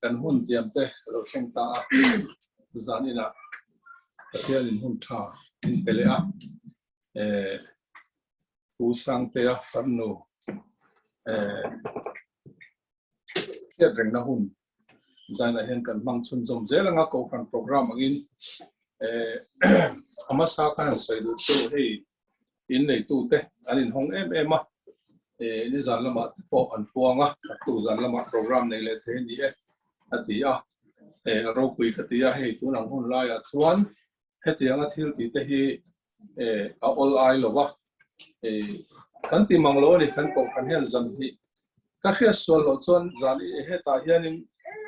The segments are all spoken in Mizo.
Kan hun tiam te a lo thleng ta a, zan inah Pathianin hun tha min pe leh a, eh Pu Sangtea farnu eh hriat rengna hun zainah hian kan hmang chhunzawm zel anga Kohhran program angin eh a hmasa khan han sawi duh chu hei in neitute an inhawng em em a, eh nizan lamah te pawh an puang a, tu zan lamah program nei leh thei a ni e a ti a, eh ropui ka ti a, hei tun ang hun laiah chuan hetianga thil tih te hi eh a awl ai lo va, eh kan ti mang lo a ni, kan kohhran hian zan hnih ka hriat sual loh chuan zan hetah hianin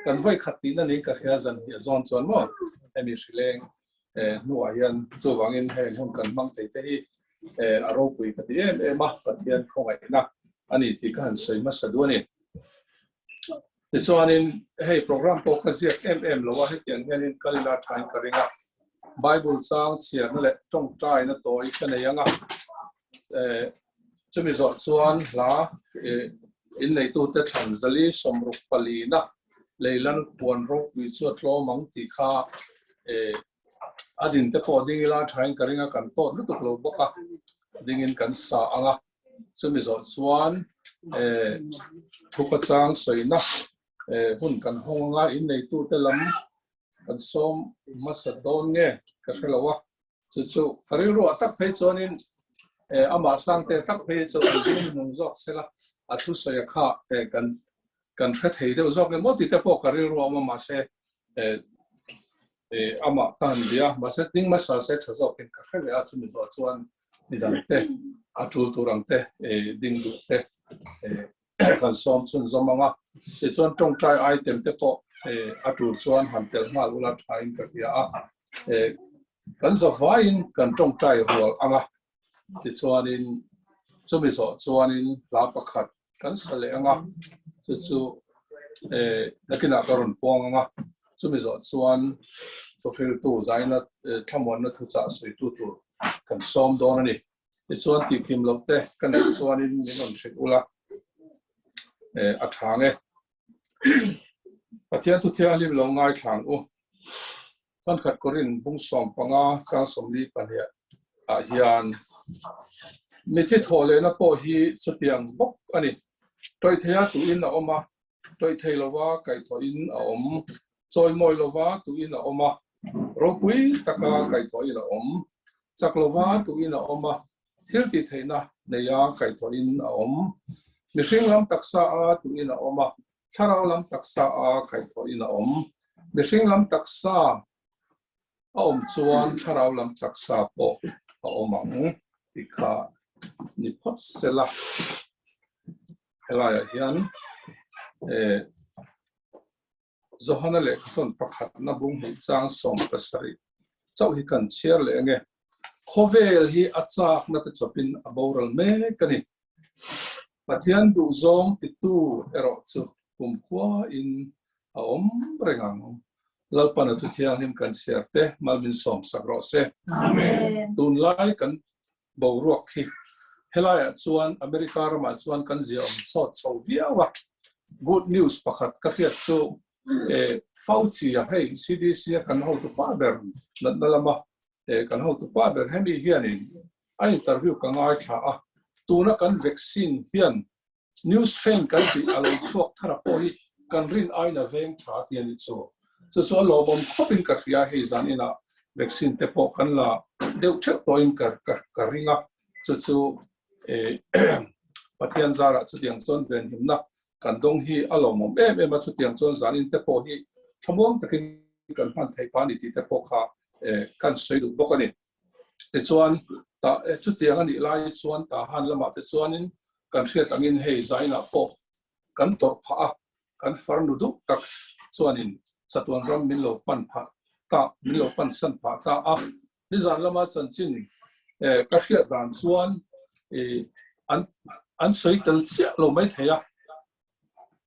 kan vawi khat tihna niin ka hria zan hnih a zawn chuan maw hemi hrileng eh hnuah hian chuvangin heng hun kan hmang thei te hi eh a ropui ka ti em em a, Pathian khawngaihna a ni tih ka han sawi hmasa duh a ni. Tichuanin hei program pawh ka ziak em em lo a, hetiang hianin kal ila thain ka ring a, Bible chang chhiarna leh tawngtaina tawi ka nei ang a, eh chumi zawh chuan hla eh inneitute thlan zali sawmruk palina leilan puan ropui chu a tlawm ang tih kha eh a din te pawh ding ila thain ka ring a, kan tawt lutuk lo bawk a, dingin kan sa ang a. Chumi zawh chuan eh thuka chang sawina eh hun kan hawng anga inneitute lam kan sawm hmasa dawn nge ka hre lo a. Chu chu ka rilruah tak phei chuanin eh amah Sangte tak phei chu an ding hnung zawk sela a thusawi kha eh kan kan hre thei deuh zawk emaw tih te pawh ka rilruah awm a mahse eh eh amah ka han bia mahse ding hmasa se tha zawkin ka hre leh a chumi zawh chuan midang te a tul tur ang te eh ding duh te eh kan sawm chhun zawm ang a tichuan tawngtai item te pawh eh a tul chuan han tel nghal ula thain ka hria a eh kan zavaiin kan tawngtai rual ang a tichuanin chumi zawh chuanin hla pakhat kan sa leh ang a chu chu eh nakinah ka rawn puang ang a chumi zawh chuan thuhriltu zaina thlamuanna thuchah sawitu tur kan sawm dawn a ni. Tichuan tihkim loh te ka neih chuanin min rawn hrilh ula eh a tha nge. Pathian thu thianghlim lo ngaithlang u. Hmankhat Korin bung 15 chang 42 ah hian mithi thawh lehna pawh hi chutiang bawk a ni. Tawih theia tuin a awm a, tawih thei lova kaihthawhin a awm, chawimawi lova tuin a awm a, ropui taka kaihthawhin a awm, chak lova tuin a awm a, thil tih theihna neia kaihthawhin a awm, mihring lam taksa a tuin a awm a, Thlarau lam taksa a kaihthawhin a awm. Mihring lam taksa a awm chuan thlarau lam taksa pawh a awm ang tih kha ni phawt sela. Helaiah hian eh Johana lehkhathawn pakhatna bung hnih chang 17 chauh hi kan chhiar leh ange. Khawvel hi a chakna te chawpin a boral mek a ni. Pathian duhzawng titu erawh chu kumkhua in a awm reng ang. Lalpan a thu thianghlim kan chhiar te mal min sawm sak rawh se. Amen. Tunlai kan boruak hi helaiah chuan America ramah chuan kan zia awm sawt chho viau a. Good news pakhat ka hriat chu eh Fauci a hei CDC a kan hotu pa ber natna lama eh kan hotu pa ber hemi hianin a interview ka ngaithla a, tuna kan vaccine hian new strain kan tih a lo chhuak thar a pawh hi kan rin aiin a veng tha tih a ni chu. Chu chu a lawmawm khawpin ka hria hei zan inah vaccine te pawh kan la deuh theuh tawhin ka ka ka ring a, chu chu eh Pathian zarah chutiang chuan venhimna kan dawng hi a lawmawm em em a, chutiang chuan zan in te pawh hi thlamuang takin kan hman theih phah a ni tih te pawh kha eh kan sawi duh bawk a ni. Tichuan, tah chutiang a nih lai chuan Tahan lamah te chuanin kan hriat angin hei zainah pawh kan tawrh phah a, kan farnu duh tak chuanin chatuan ram min lo pan phah ta, min lo pan san phah ta a. Nizan lama chanchin ka hriat dan chuan an an sawi tel chiah lo mai thei a,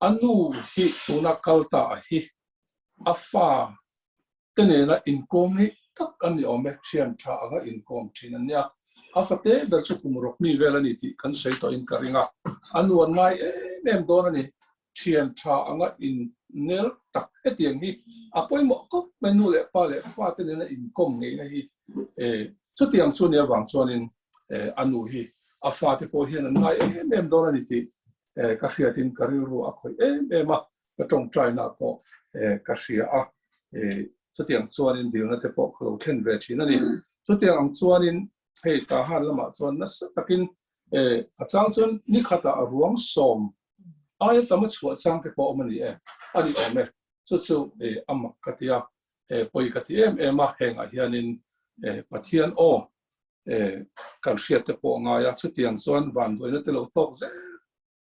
a nu hi tuna kal ta hi a fa te nena inkawm hi tak an ni awm e, thian tha anga inkawm thin an nia. A fate ber chu kum rawk mi vel a ni tih kan sawi tawhin ka ring a, a nuan ngai em em dawn a ni. Thian tha anga in nel tak hetiang hi a pawimawh khawp mai nu leh pa leh fate nena inkawm ngeihna hi chutiang chu nia vang chuanin a nu hi a fate pawh hian an ngai em em dawn a ni tih ka hriatin ka rilru a khawih em em a, ka tawngtaina pawh ka hria a, chutiang chuanin dilna te pawh ka lo thlen ve thin a ni. Chutiang ang chuanin hei Tahan lamah chuan nasa takin a chang chuan ni khatah ruang sawm aia tam a chhuah chang te pawh awm a ni e, a ni awm e. Chu chu a mak ka ti a, pawi ka ti em em a, hengah hianin Pathian aw kan hriat te pawh a ngai a, chutiang chuan vanduaina te lo tawk zel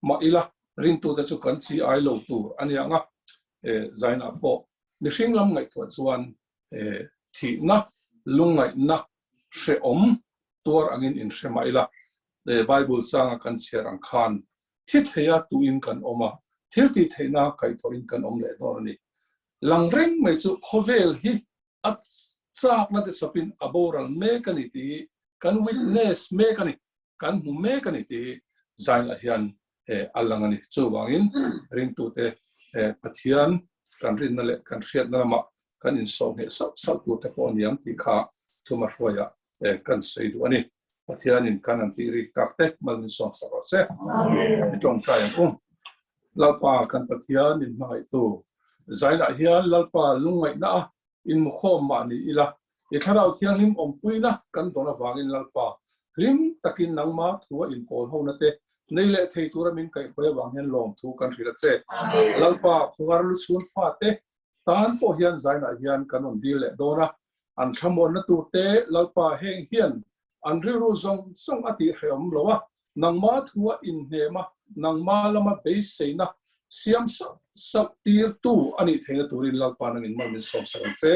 mah ila ringtute chu kan chi ai lo tur a ni ang a, zainah pawh mihring lam ngaihtuah chuan thihna, lungngaihna, hrehawm tuar angin inhre mah ila, Bible changa kan chhiar ang khan thi theia tuin kan awm a, thil tih theihna kaihthawhin kan awm leh dawn a ni. Lang reng mai chu khawvel hi a chakna te chawpin a boral mek a ni tih hi kan witness mek a ni, kan hmu mek a ni tih hi zainah hian a lang a ni. Chuvangin ringtute Pathian kan rinna leh kan hriatna lamah kan insawhngeh sauh sauh tur te pawh a ni ang tih kha thuma hruaiah kan sawi duh a ni. Pathianin kan han tih rik tak te mal min sawm sak rawh se. I tawngtai ang u. Lalpa kan Pathian in hmangaihtu zainah hian Lalpa lungngaihna a inmukhawm mah ni ila, i Thlarau Thianghlim awmpuina kan dawn avangin Lalpa hlim takin nangma thua inpawl hona te nei leh thei tura min kaihhruai avang hian lawmthu kan hrilh a che. Lalpa khawhar lu chhun fate tan pawh hian zainah hian kan rawn dil leh dawn a, an thlamuanna turte Lalpa heng hian an rilru zawng zawng a tih hrehawm lo a, nangma thua inhnem a, nangma lama beiseina siam sauh sauh tirtu a nih theihna turin Lalpa nangin mal min sawm sak ang che.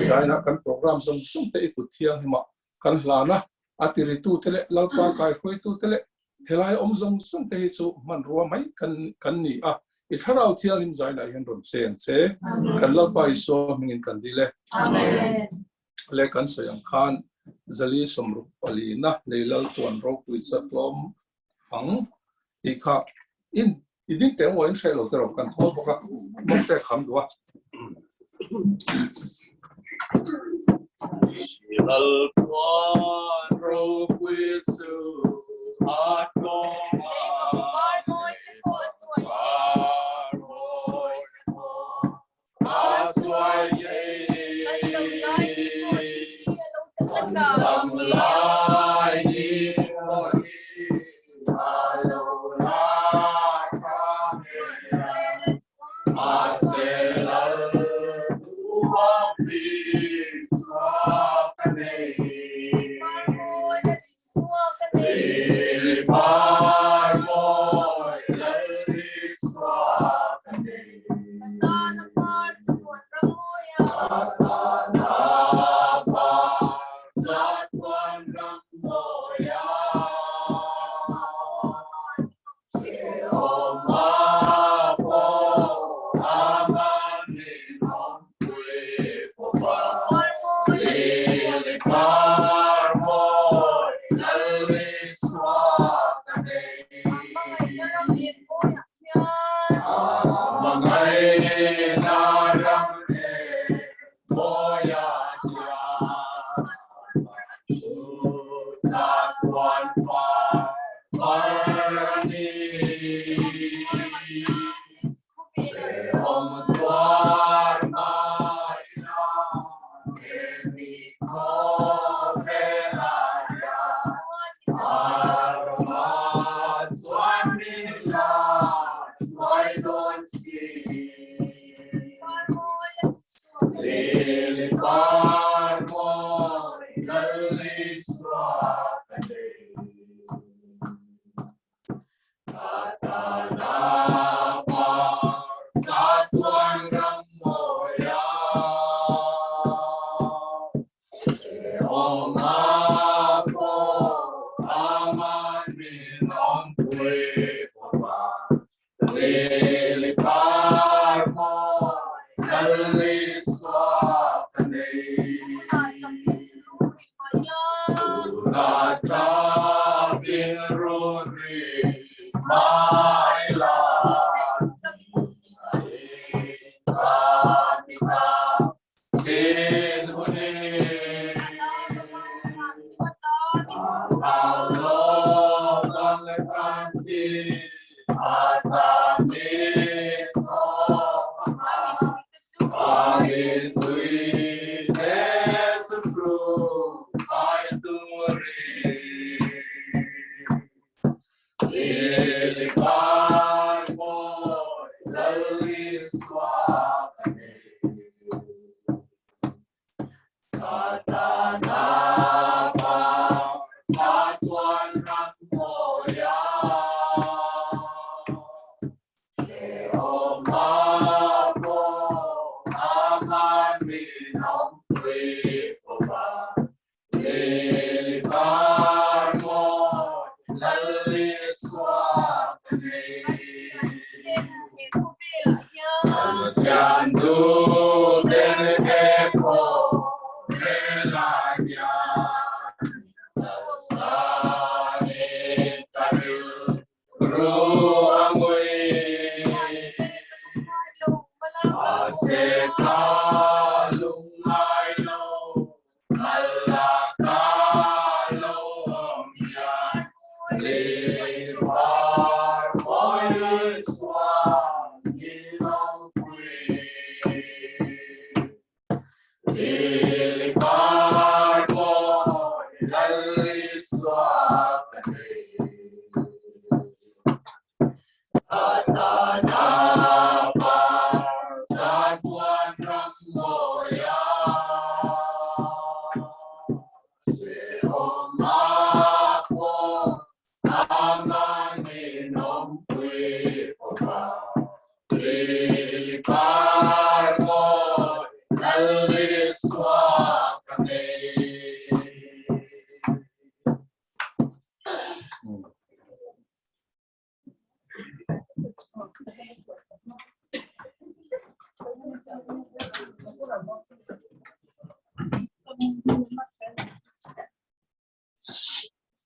Zainah kan program zawng zawng te i kut thianghlimah kan hlan a, a tiritute leh Lalpa kaihruaitute leh Helai awm zawng zawng te hi chu hmanrua mai kan ni a, i Thlarau Thianghlim zainah hian rawn che ang che. Kan Lalpa Isua hmingin kan dil e. Le kan sawi ang khan Zali sawmruk palina Leilal tuan ropui chat tlawm ang tih kha in i ding teh maw in hreh lo te rawh kan thawl bawk a, mawng te kham duh a. Lal tuan ropui chu a tlawm a, a chuai thei. Dam lai ni pawh hi a lo la tha ngei ang. Mahse lal duhawm Isua ka nei. Lili par mawi lal Isua ka nei. Ka tana par chatuan ram mawia.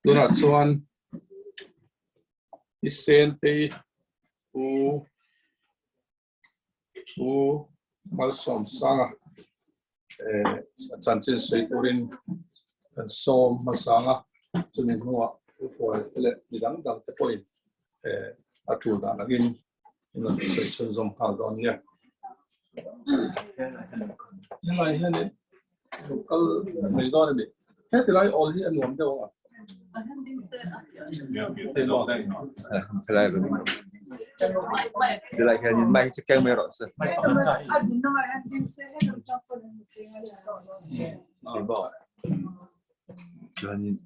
Tunah chuan i Sentei u u Malsawmsanga eh chanchin sawi turin kan sawm hmasang a, chumi hnuah u Huai te leh mi dang dang te pawhin eh a tul dan angin in rawn sawi chhunzawm nghal dawn nia. Helai hianin lo kal mai dawn a ni. Heti lai awl hi a nuam deuh ang a. Helai hianin mai hi chu keng mai rawh se. Chuanin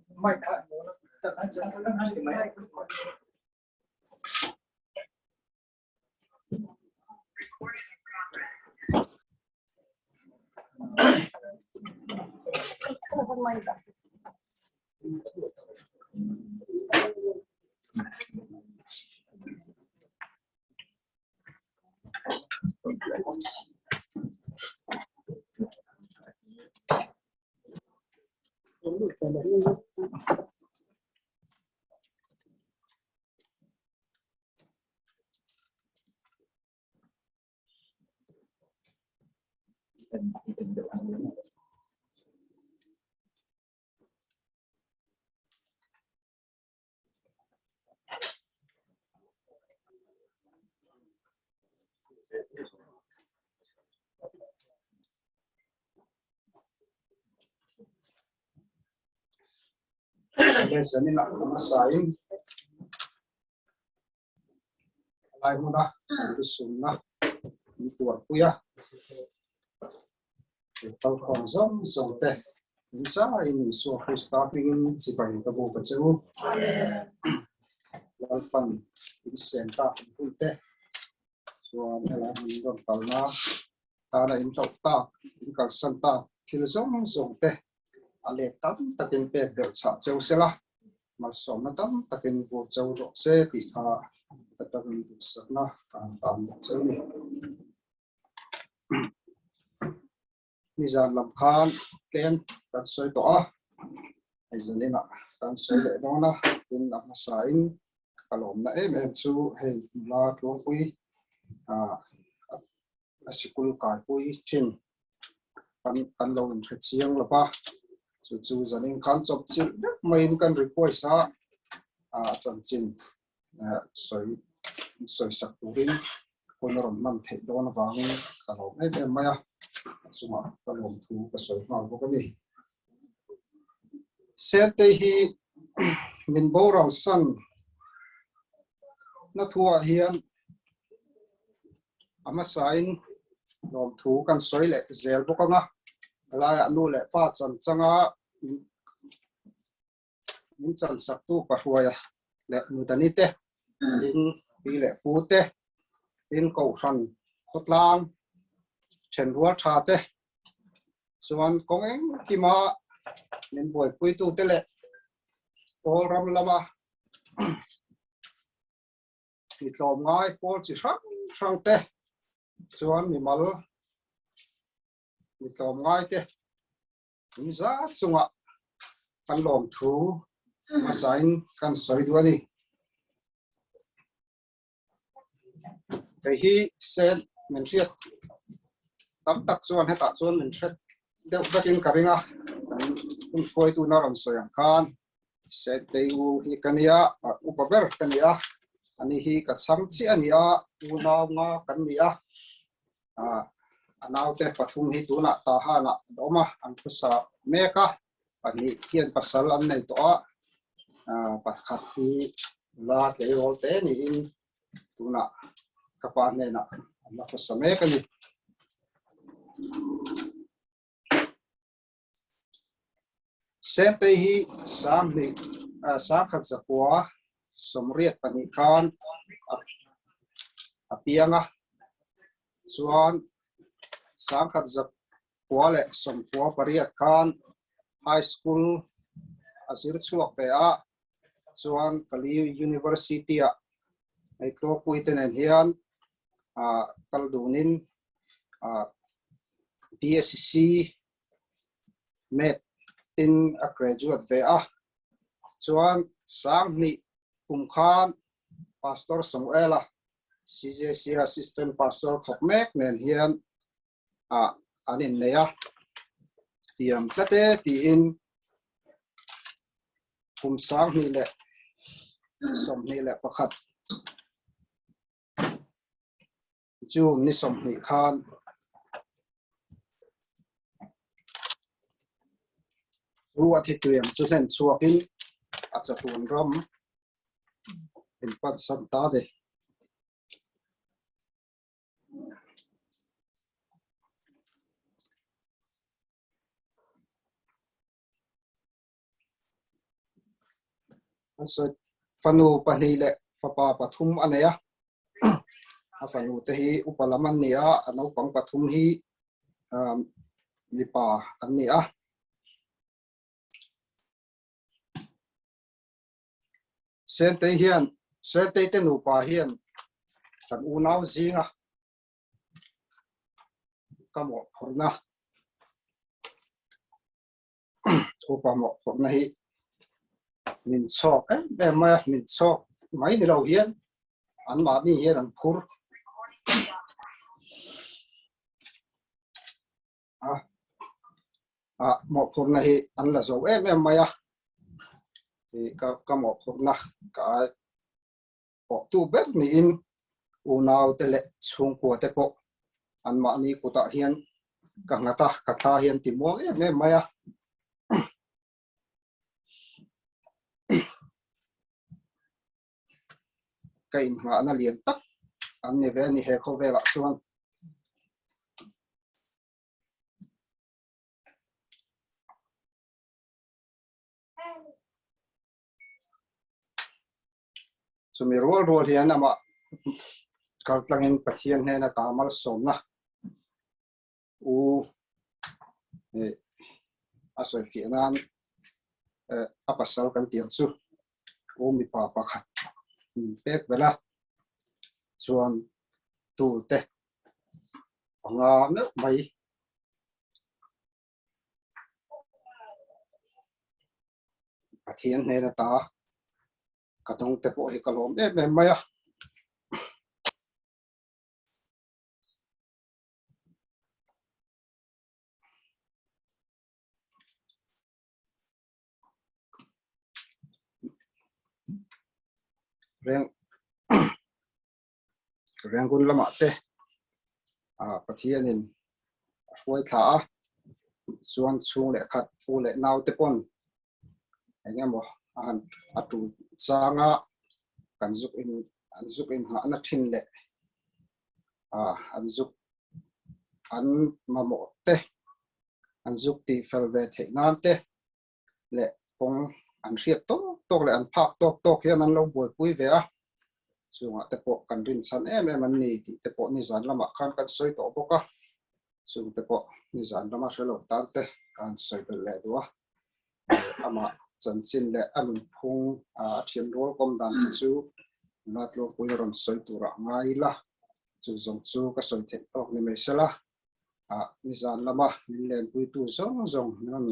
Zanin ah hmasa in Lai hmuna lusunna min tuarpui a, kalkhawm zawng zawng te in zaiin Isua Krista hmingin chibai ka bu ka che u. Lalpan in sen tak in hun te chuan helai hmun rawn kalna tana in hlauh tak, in kalsan tak thil zawng zawng te a let tam takin pek belh chhah cheu sela, malsawmna tam takin vur cheu rawh se tih kha ka tawng duhsakna ka han tan bawk cheu ni. Nizan lam khan tlem kan sawi tawh a, hei zaninah kan sawi leh dawn a, tin a hmasain ka lawmna em em chu hei nula tluangpui a sikul kaipui thin kan kan lo inhre chiang lo va chu chu zanin khan chawp chilh vek maiin kan request a a chanchin sawi. min sawisak turin hun a rawn hman theih dawn avangin ka lawm em em mai a, a chungah ka lawmthu ka sawi nghal bawk a ni. Sente hi min boral san na thuah hian a hmasain lawmthu kan sawi leh zel bawk ang a, helaiah nu leh pa chan changa min chan saktu Pahruaia leh Nudani te, tin pi leh pu te, tin Kohhran khawtlang thenrual tha te chuan kawng engkima min buaipuitu te leh Pawl ram lama mi tlawmngai pawl chi hrang hrang te chuan mimal mi tlawmngai te in za chungah kan lawmthu hmasain kan sawi duh a ni. Kei hi sen min hriat tam tak chuan hetah chuan min hret deuh vekin ka ring a, kan hun hruaitu na rawn sawi ang khan Sentei u hi ka nia, upa ber ka ni a, ani hi ka chhang chiah a ni a, unau nga kan ni a, a naute pathum hi tunah Tahanah an awm a, an khawsa mek a, pahnih hian pasal an nei tawh a, pakhat hi nula tleirawl te niin tunah ka pa hnenah an la khawsa mek a ni. Sentei hi sanghnih sangkhat zakua 82 khan a piang a, chuan 1998 khan high school a zir chhuak ve a, chuan Kali University-ah hei tlawkpuite nen hian kal dunin BSc Med in a graduate ve a, chuan 2000 kum khan Pastor Samuela CJC Assistant Pastor thawk mek nen hian an innei a, tiam tlat e tiin kum 2021 June ni 20 khan chu a thi tuiang chu hlen chhuakin a chatuan ram in pan san ta de. Fanu pahnih leh fapa pathum a nei a, a fanu te hi upa lam an ni a, a naupang pathum hi mipa an ni a. Sentei hian Sentei te nupa hian kan unau zinga ka mawhphurhna upa mawhphurhna hi min chhawk em em mai a, min chhawk mai ni lo hian anmahni hian an phur a a mawhphurhna hi an la zo em em mai a ka ka mawhphurhna ka ai pawhtu ber niin unaute leh chhungkua te pawh anmahni kutah hian ka nghat a, ka thla hian ti muang em em mai a. Ka inngahna lian tak an ni ve a ni he khawvelah chuan. Chumi rual rual hian amah kaltlangin Pathian hnena ta malsawmna u a sawifiah nan a pasal kan tih ang chu u mipa pakhat min pek belh a, chuan tute panga meuh mai. Pathian hnen ata ka dawng te pawh hi ka lawm em em mai a. Reng. Rangoon lamah te Pathianin a hruai thla a, chuan chhung leh khat pu leh nau te pawn eng emaw a han a tul changa kan zuk in an zuk in nghahna thin leh an zuk an mamawh te an zuk tih fel ve theih nan te leh kawng an hriat tawk tawk leh an phak tawk tawk hian an lo buaipui ve a, chungah te pawh kan rinchhan em em an ni tih te pawh nizan lamah khan kan sawi tawh bawk a, chung te pawh nizan lama hre lo tan te kan sawi belh leh duh a, amah chanchin leh a nunphung a thian rual kawm dan te chu nula tluangpui a rawn sawi turah ngai ila, chu zawng chu ka sawi theih tawk ni mai sela. ah nizan lama min lenpuitu zawng zawng min rawn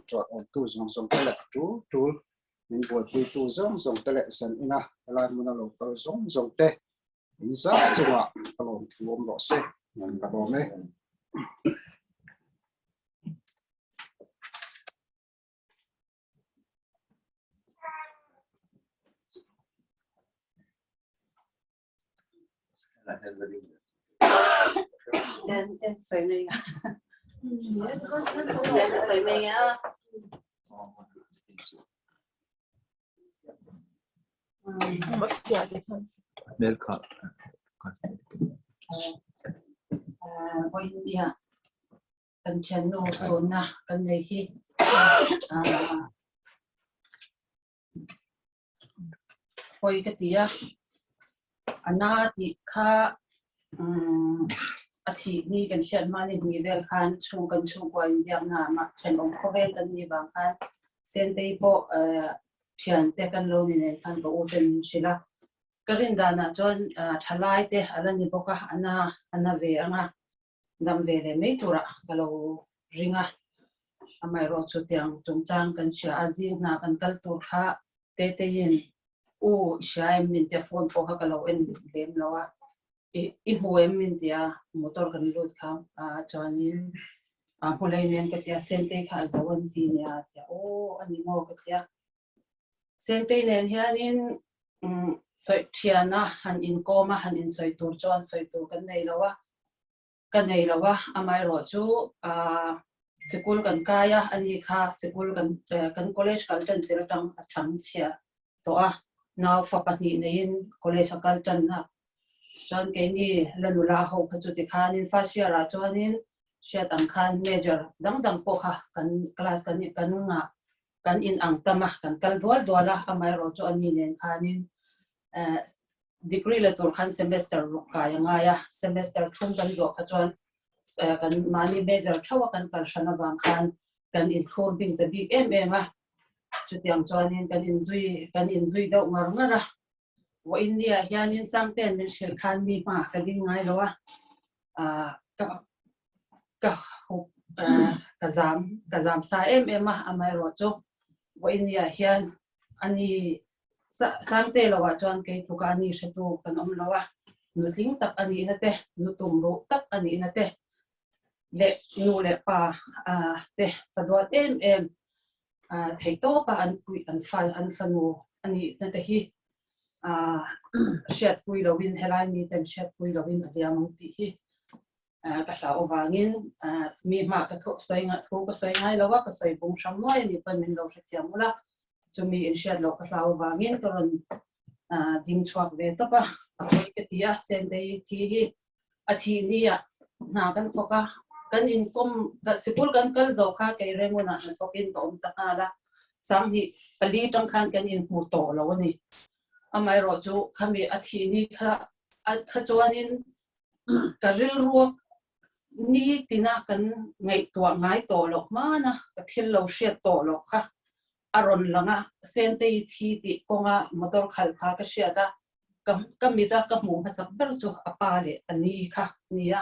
tawrh-awmtu zawng zawng te leh a tul tul min buaipuitu zawng zawng te leh zan ina helai hmuna lo kal zawng zawng te in zah chungah ka lawm thu awm rawh se ka lawm e. Kan thiannu sunna kan nei hi Hawi ka ti a, a na tih kha a thih ni kan hriat hma ni hni vel khan chhung kan chhungkua inbiakna ah mah thenawm khawvel kan nih vang khan Sentei pawh thiante kan lo ni nen khan ka u ten min hrilh a. Ka rin danah chuan thalai te a la ni bawk a, a na a na ve ang a. dam ve leh mai turah ka lo ring a, amaherawh chu tiang chungchang kan hria a, zing hna kan kal tur kha Teteiin u i hria em min tia phone pawh kha ka lo en lem lo a, i hmu em min tia motor kan lut kha chuanin hmu lei nen ka tia Sentei kha a zo an ti nia a tia aw a ni maw ka tia. Sentei nen hianin sawi thiana han inkawm a, han insawi tur chuan sawi tur kan nei lo a, ka nei lo a, amaherawh chu sikul kan kai a, ani kha sikul kan kan college kal tan tir atang a chhang chhia tawh a, nau fa pahnih neiin college a kal tan a, chuan keini la nula ho kha chu tikhanin first year ah chuanin hriat ang khan major dang dang pawh kha kan class kan kan ngah kan in ang tam a, kan kal dual dual a, amaherawh chu ani nen khanin degree la tur khan semester ruk kai a ngai a, semester thum kan zawh kha chuan kan mahni major theuh a kan kal hran avang khan kan inthlur bing ta bik em em a, chutiang chuanin kan inzui kan inzui deuh ngar ngar a, vawiin ni ah hianin Sangtea'n min hrilh khan mi hmaah ka ding ngai lo a, ka ka ka zam ka zam sa em em a, amaherawh chu vawiin ni ah hian ani Sangte lo ah chuan kei tluka ani hretu kan awm lo a, nutling tak a nihna te, nu tum ruh tak a nihna te leh nu leh pa te fa duat em em thei tawpa an puih an fa an fanu a nihna te hi hriatpui loin helai miten hriatpui loin a liam ang tih hi ka hlau avangin mi hma ka thu sawi ngai thu ka sawi ngai lo a ka sawi bung hram nuai a ni pawn min lo hrethiam ula chumi in hriat loh ka hlau avangin ka rawn ding chhuak ve tawp a a pawi ka ti a Sentei thi hi a thih ni ah hna kan thawk a kan inkawm sikul kan kal zo kha kei Raymond ah hna thawk in ka awm ta nghal a sanghnih pali tang khan kan inhmu tawh lo a ni amaherawh chu khami a thih ni kha kha chuanin ka rilruak ni tina kan ngaihtuah ngai tawh loh hmana ka thil lo hriat tawh loh kha a rawn lang a, Sentei thi tih kawnga motor khalh kha ka hriat a, ka ka mit a ka hmuh hmasak ber chu a pa leh a ni kha nia.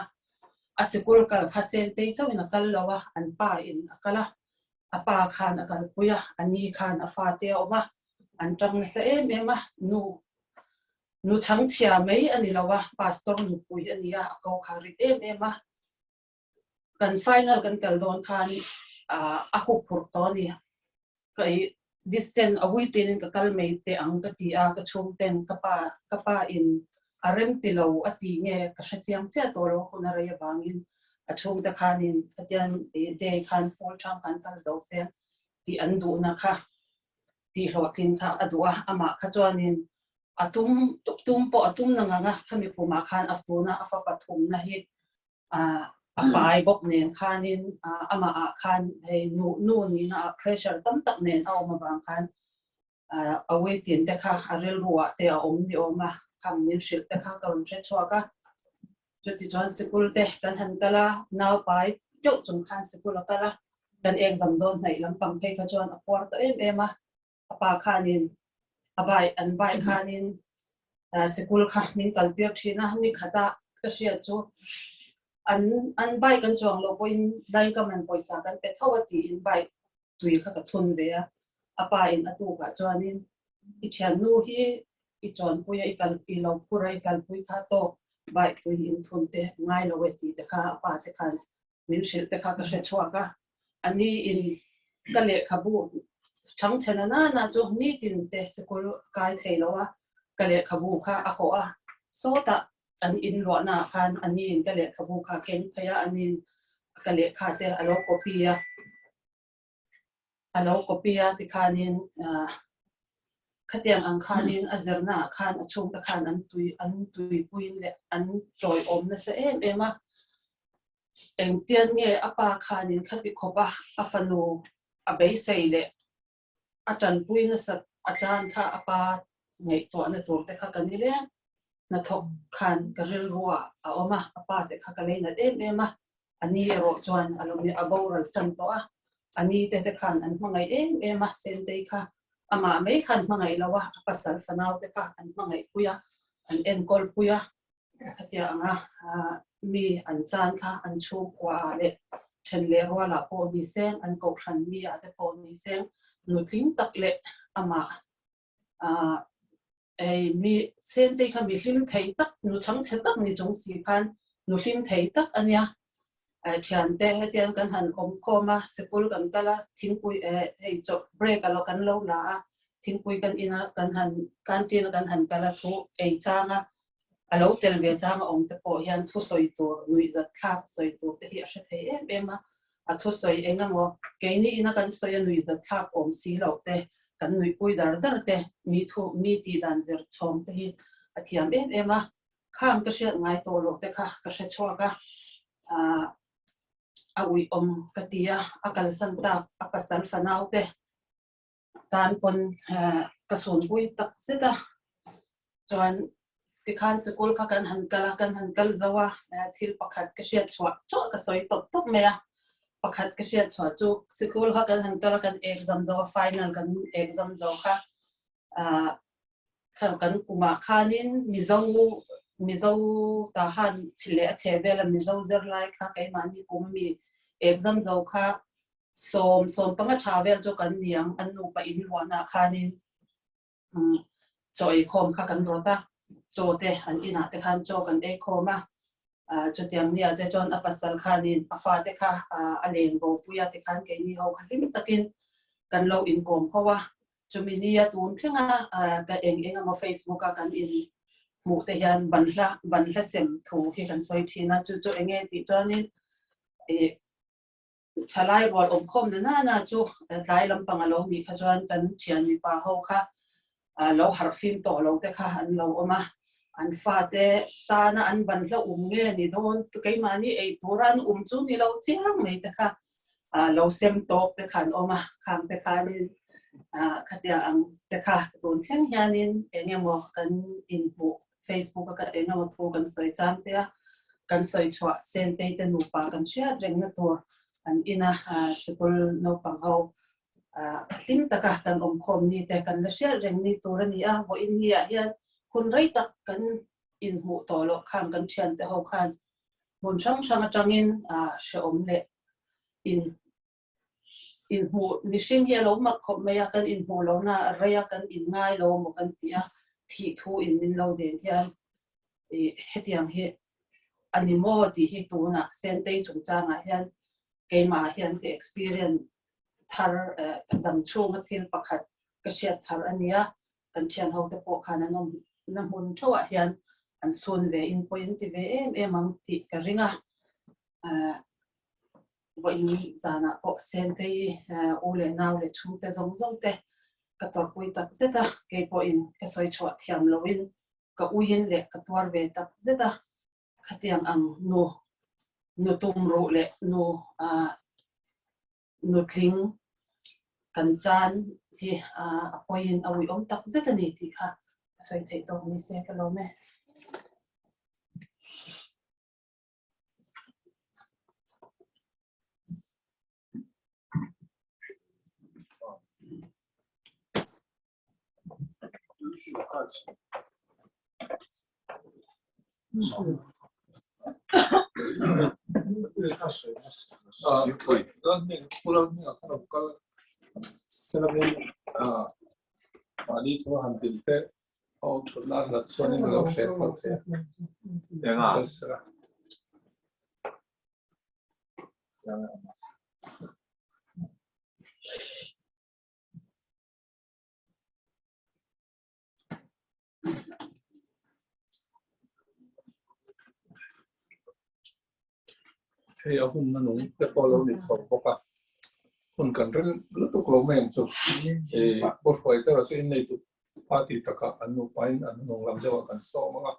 A sikul kal kha Sentei chauhin a kal lo a, an pa in a kal a, a pa khan a kalpui a, a ni khan a fate a awm a, an tang nasa em em a, nu Nu chhangchhia mai a ni lo a, Pastor nupui a ni a, a ko kha rit em em a. Kan final kan kal dawn khan a hup phurh tawh a ni. Ka i distance a ui tinin ka kal mai teh ang ka ti a, ka chhungten ka pa ka pa in. A rem ti lo a ti nge ka hre chiang chiah tawh lo hun a rei avangin a chhungte khanin khatian day khan full term khan kal zo se tih an duhna kha tih hlawhtlin kha a duh a, amah kha chuanin a tum tum pawh a tum na ngang a, khami kumah khan a tuna a fapa thumna hi a pai bawk nen khanin amah ah khan hei nu nu nihna ah pressure tam tak nen a awm avang khan a waiting te kha a rilru ah te a awm ni awm a, khang min hrilh te kha ka rawn hre chhuak a. Chuti chuan sikul te kan han kal a, nau pai deuh chung khan sikul a kal a, kan exam dawn hnaih lampang phei kha chuan a puar ta em em a, a pa khanin a bai an bai khanin sikul kha min kal tir thin a, ni khata ka hriat chu an an bike an chuang loh pawhin daingkam an pawisa kan pe tho a tiin bike tui kha ka chhun ve a, a pa in a tukah chuanin i thiannu hi i chawnpui a i kal i lo phur a i kalpui kha tawk bike tui in thun te ngai lo e tih te kha a pa che khan min hrilh te kha ka hre chhuak a, a ni in ka lehkhabu chhang chhe na na chu nitin te sikul kai thei lo a, ka lehkhabu kha a hawh a, sawtah an in luahna ah khan a ni in ka lehkhabu kha a keng phei a, a ni in ka lehkha te a lo copy a, a lo copy a tikhanin ah khatiang ang khanin a zirna ah khan a chhungte khan an tui an tuipuiin leh an tawiawm nasa em em a, engtian nge a pa khanin khati khawp a a fanu a beisei leh a tanpui nasat a chan kha a pa ngaihtuahna tur te kha ka ni leng. Hnathawk khan ka rilru ah a awm a, a pa te kha ka lei nat em em a, a ni erawh chuan a lo a boral san tawh a, a ni te te khan an hmangaih em em a, Sentei kha amah mai khan hmangaih lo a, a pasal fanau te kha an hmangaih pui a, an enkawl pui a, Khatia anga mi an chan kha an chhungkua ah leh then leh rual ah pawh ni seng, an kohhran mi ah te pawh ni seng, nutling tak leh amah ei mi sentei kha mi hlim thei tak, nu chhangchhe tak ni chung si khan nu hlim thei tak a nia. Thiante hetiang kan han awm khawm a, sikul kan kal a, thingpui hei chaw break a lo kan lo la a, thingpui kan in a, kan han canteen a kan han kal a thu ei chang a, a lo tel ve chang a awm te pawh hian thusawi tur, nuihzat thlak sawi tur te hi a hre thei em em a, a thusawi eng emaw keini ina kan sawi a nuihzat thlak awm si loh te, kan nuihpui dar dar te, mi thu mi tih dan zir chhawm te hi a thiam em em a, Khang ka hriat ngai tawh loh te kha ka hre chhuak a, aah a uih awm ka ti a, a kalsan tak a pasal fanau te tan pawn ka sunpui tak zet a, chuan tikhan sikul kha kan han kal a, kan han kal zo a, thil pakhat ka hriat chhuah chauh ka sawi tawp tawp mai a, pakhat ka hriat chhuah chu sikul kha kan han kal a, kan exam zo a, final kan exam zo kha aah kan kumah khanin Mizo Mizo ta han leh a chhe vela Mizo zirlai kha keimahni kum mi exam zo kha sawm sawm panga tha vel chu kan niang an nupa in luahna khanin chaw ei khawm kha kan rawt a chaw te an inah te khan chaw kan ei khawm a chutiang nia te chuan a pasal khanin a fate kha a leng bo pui a tikhan keini ho kha hlim takin kan lo inkawm ho a Chumi nia tun thlenga ka eng eng emaw Facebook a kan in hmuh te hian banhla banhla sem thu hi kan sawi thin a, chu chu enge tih chuanin ih thalai rual awmkhawm na nana chu tlai lampang a lo nih kha chuan kan thian mipa ho kha lo harhfim tawh lo te kha an lo awm a, an fate tana an banhla um nge ni dawn keimahni ei tura an um chu ni lo chiang mai te kha lo sem tawp te kha an awm a, khang te khanin khatia ang te kha tun thleng hianin eng emaw kan inhmuh Facebook a eng emaw thu kan sawi chang te a, kan sawi chhuah Sentei te nupa kan hriat rengna tur an in a, sikul naupang ho hlim taka kan awmkhawm ni te kan la hriat reng ni tur a ni a, vawiin ni ah hian hun rei tak kan inhmuh tawh loh khan kan thiante ho khan hmun hrang hrang atangin hrehawm leh in inhmuh mihring hi a lo mak khawp mai a, kan inhmuh lohna a rei a, kan inngai lo maw kan ti a, thih thu in min lo den hian ih hetiang hi a ni maw tih hi tunah Sentei chungchangah hian keimah hian ka experience thar ka dam chhunga thil pakhat ka hriat thar a nia, kan thian ho te pawh khan an awm na hmun theuhah hian. an sun ve in pawi an ti ve em em ang tih ka ring a. Vawiin zanah pawh Sentei u leh nau leh chhungte zawng zawng te ka tawrhpui tak zet a, kei pawhin ka sawi chhuah thiam loin ka uiin leh ka tuar ve tak zet a, khatiang ang nu nu tum ruh leh nu nutling kan chan hi a pawiin a uiawm tak zet a ni tih kha ka sawi theih tawk ni se ka lawm e. Hei a hun na nung te pawh lo ni chho bawk a, hun kan rel lutuk lo mai ang chu. Pu Hruai te erawh chu innei duh party takah an nupain an hnung lam deuhah kan sawm ang a,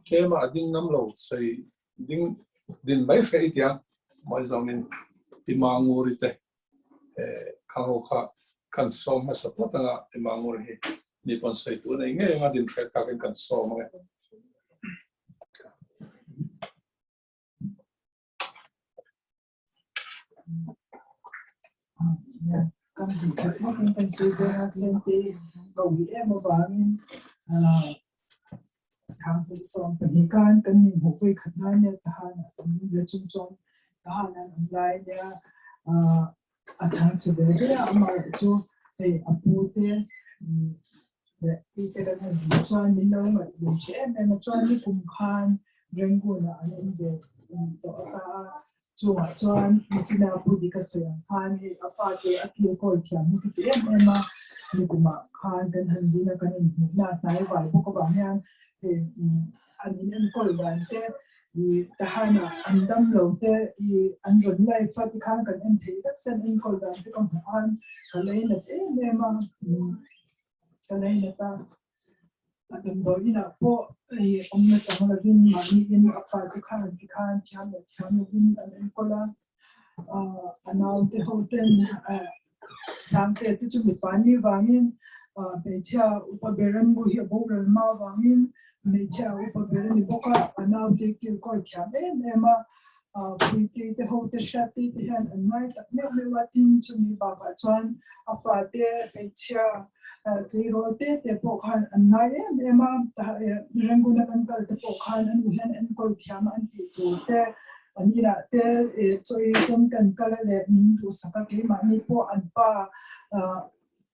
tlema a ding ngam lo sawi ding din mai hreh i tia mawi zawngin Pi Manguri te kha ho kha kan sawm hmasa phawt anga Pi Manguri hi mi pawn sawi tur nei ngei anga din hreh takin kan sawm ang e. Kan duh that bawkin kan sawi dawn a, Sente ko hi em avangin Sanghnih 12 khan kan inhmuh pui khat nan nia tahan ah kan la chung chuan tahan an awm lai nia a chhang chhe ve ve a, amaherawhchu chu hei a pu te leh pi te kan han zin chuan min lo ngaih ve tha em em a, chuan nikum khan Rangoon ah an awm ve tawh a ta a, chungah chuan Nichina Pu Dika sawi ang khan hei a pa te a kil kawi thiam hi ka ti em em a, nikumah khan kan han zin a kan inhmuhna hnai vai bawk avang hian hei an inenkawl dan te i tahana an dam lo te i an rawn live a tikhan kan en thei vek se an enkawl dan te ka hmuh khan ka leinat em em a, ka leinat a. A damdawi inah pawh hei awmna chang lovin mahniin a pa te khan ti khan thiam leh thiam lovin an enkawl a, a naute ho ten Sangte te chu mipa ni vangin hmeichhia upa ber an mu hi a boral hma vangin hmeichhia upa ber a ni bawk a, a naute kilkawi thiam em em a, Puitei te ho te hriattei te hian an ngai tak meuh meuh a, tin chumi bakah chuan a fate hmeichhia tleirawl te te pawh khan an ngai em em a, Rangoon a kan kal te pawh khan an u hian enkawl thiam a an tih tur te an inah te chaw ei pawn kan kal a leh min duhsak a, keimahni pawh an pa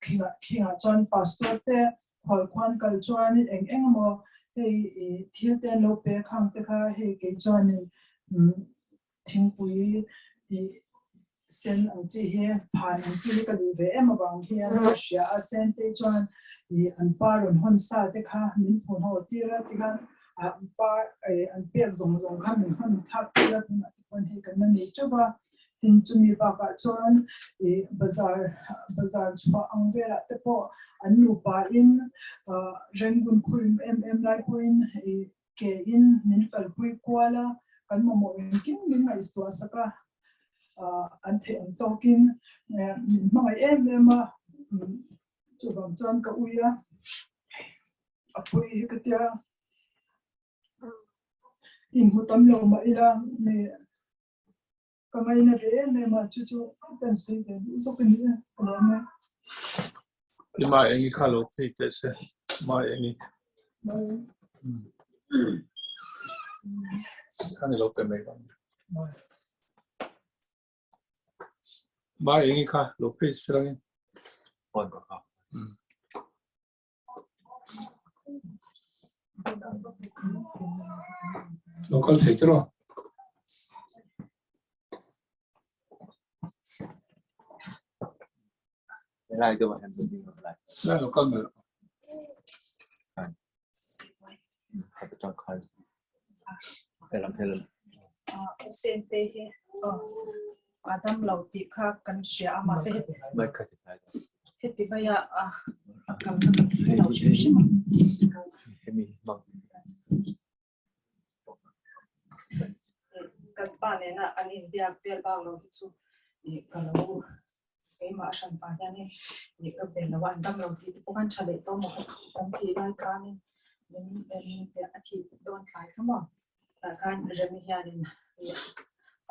khingah chuan pastor te Khualkhuan kal chuanin eng eng emaw hei i thil te an lo pek hang te kha hei kei chuanin thingpui i sen ang chi hi phan ang chi hi ka duh ve em avang hian ka hria a, Sentei chuan i an pa rawn hawn sa te kha min phun haw tir a tikhan an pa an pek zawng zawng kha min hawn thlak tir a tunah te pawhin hei kan la nei teuh va. Tin chumi bakah chuan i bazar bazar chhuah ang velah te pawh an nupa in Rangoon khurim em em lai pawhin i ke in min kalpui kual a, kan mamawh engkim min ngaihtuah sak a, an theih ang tawkin min hmangaih em em a, chuvang chuan ka ui a, a pui hi ka tia. Inhmu tam lo mah ila Ka ngaina ve em em a, chu chu kan sawi ve duh zawk a ni e, ka lawm e. I mai engi kha lo phei teh se, mai engi. Kha ni lo pe mai ang. Mai engi kha lo phei se langin. Lo kal thei tiraw? Lai deuh ah hian building a awm lai. Lai lo kal mai rawh. Sente hi a dam lo tih kha kan hria a mahse heti maia a kal kha kan hre lo hrim hrim a. Kan pa nena an inbiak vel bak lo hi chu ka lo keimah hran pah hianin ih ka ve lo a, an dam lo tih te pawh khan tha leh tawh maw kan tih lai khanin min a thih dawn thlai kha maw tah khan Remi hianin ih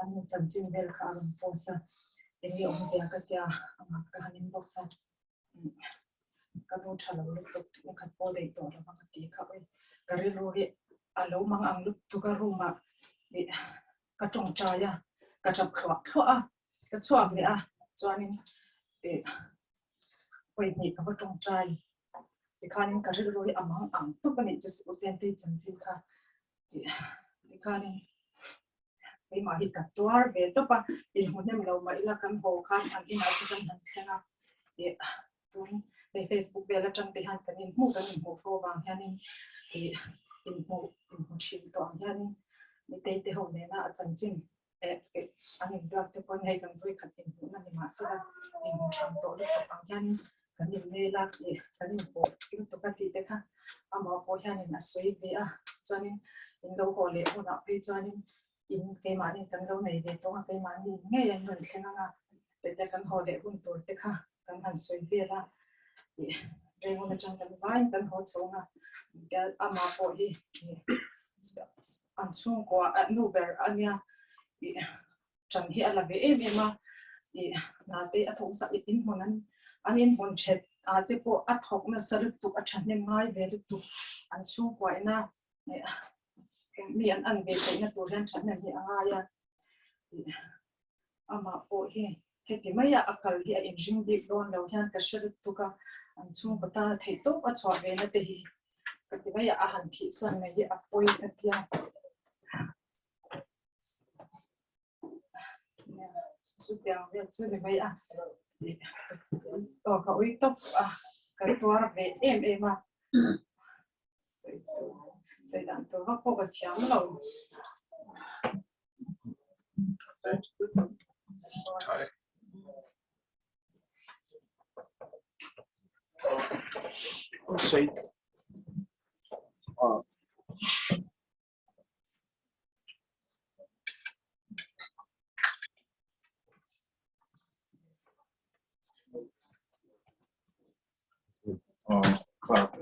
an nu chanchin vel kha a rawn post a, enge awmzia ka tia a mak ka han inbox a. Ka nu tha lo lutuk nikhat pawh daih tawh lo ang a ti kha ui ka rilru hi a lo mang ang lutuk a room ah ih ka tawngtai a ka tap thluah thluah a ka chhuak leh a chuanin ih pawihnih ka va tawngtai tikhanin ka rilru hi a mang ang tawp a nih chu u Zentei chanchin kha ih tikhanin keimah hi ka tuar ve tawp a inhmu hnem lo mah ila kan haw khan an inah chu kan han thleng a ih tun hei facebook vel atang te hian kan inhmu kan inhmuh fo vang hianin ih inhmuh inhmu thin tawh ang hianin mitei te ho nena a chanchin eh eh an inbiak te pawhin hei kan vawi khat inhmuhna ni mahse la inhmu than tawh lutuk ang hianin kan innel a ih kan inpawh lutuk a tih te kha amah pawh hianin a sawi ve a chuanin in lo haw leh hunah phei chuanin in keimahni kan lo nei ve tawng a keimahni ngei an rawn thleng ang a tete kan haw leh hun tur te kha kan han sawi vel a ih rengun atang kan vaiin kan haw chho ang a amah pawh hi an chhungkua nu ber ania ih ṭan hi a la ve em em a, ih hna te a thawk zah in hmun an an inhmun ṭhet ah te pawh a thawk nasa lutuk a ṭhahnem ngai ve lutuk an chhungkua ina ih mi an an ve theihna tur hian ṭhahnem hi a ngai a, ih amah pawh hi heti maia a kal hi a inring bik dawn lo hian ka hre lutuk a, an chhungkaw tana theih tawp a chhuah ve na te hi ka ti maia a han thih san mai hi a pawi ka tia. Chutiang vel chu ni mai a aw ka ui tawp a ka tuar ve em em a sawi tur sawi dan tur vak pawh ka thiam lo. Sawi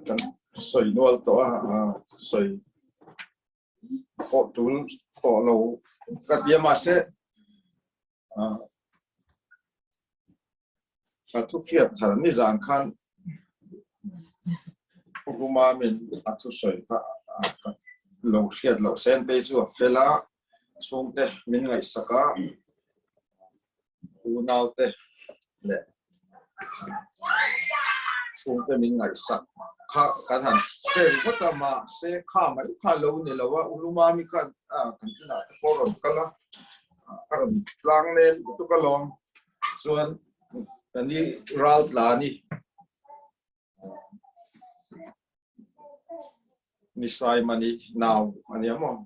Kan sawi nual tawh a, sawi pawh tul tawh lo ka ti a mahse ka thuhriat thar nizan khan Pu Mamin a thusawi kha ka lo hriat loh sen phei chu a fel a, chhungte min ngaihsak a, unaute leh chhungte min ngaihsak kha kan han hre ringawt a, mahse kha mai kha lo ni lo a, U Mami khan kan inah te pawh a rawn kal a, a rawn tlang nen lutuk alawm chuan kan i ral tla a ni. Ni sai mani nau a nia maw?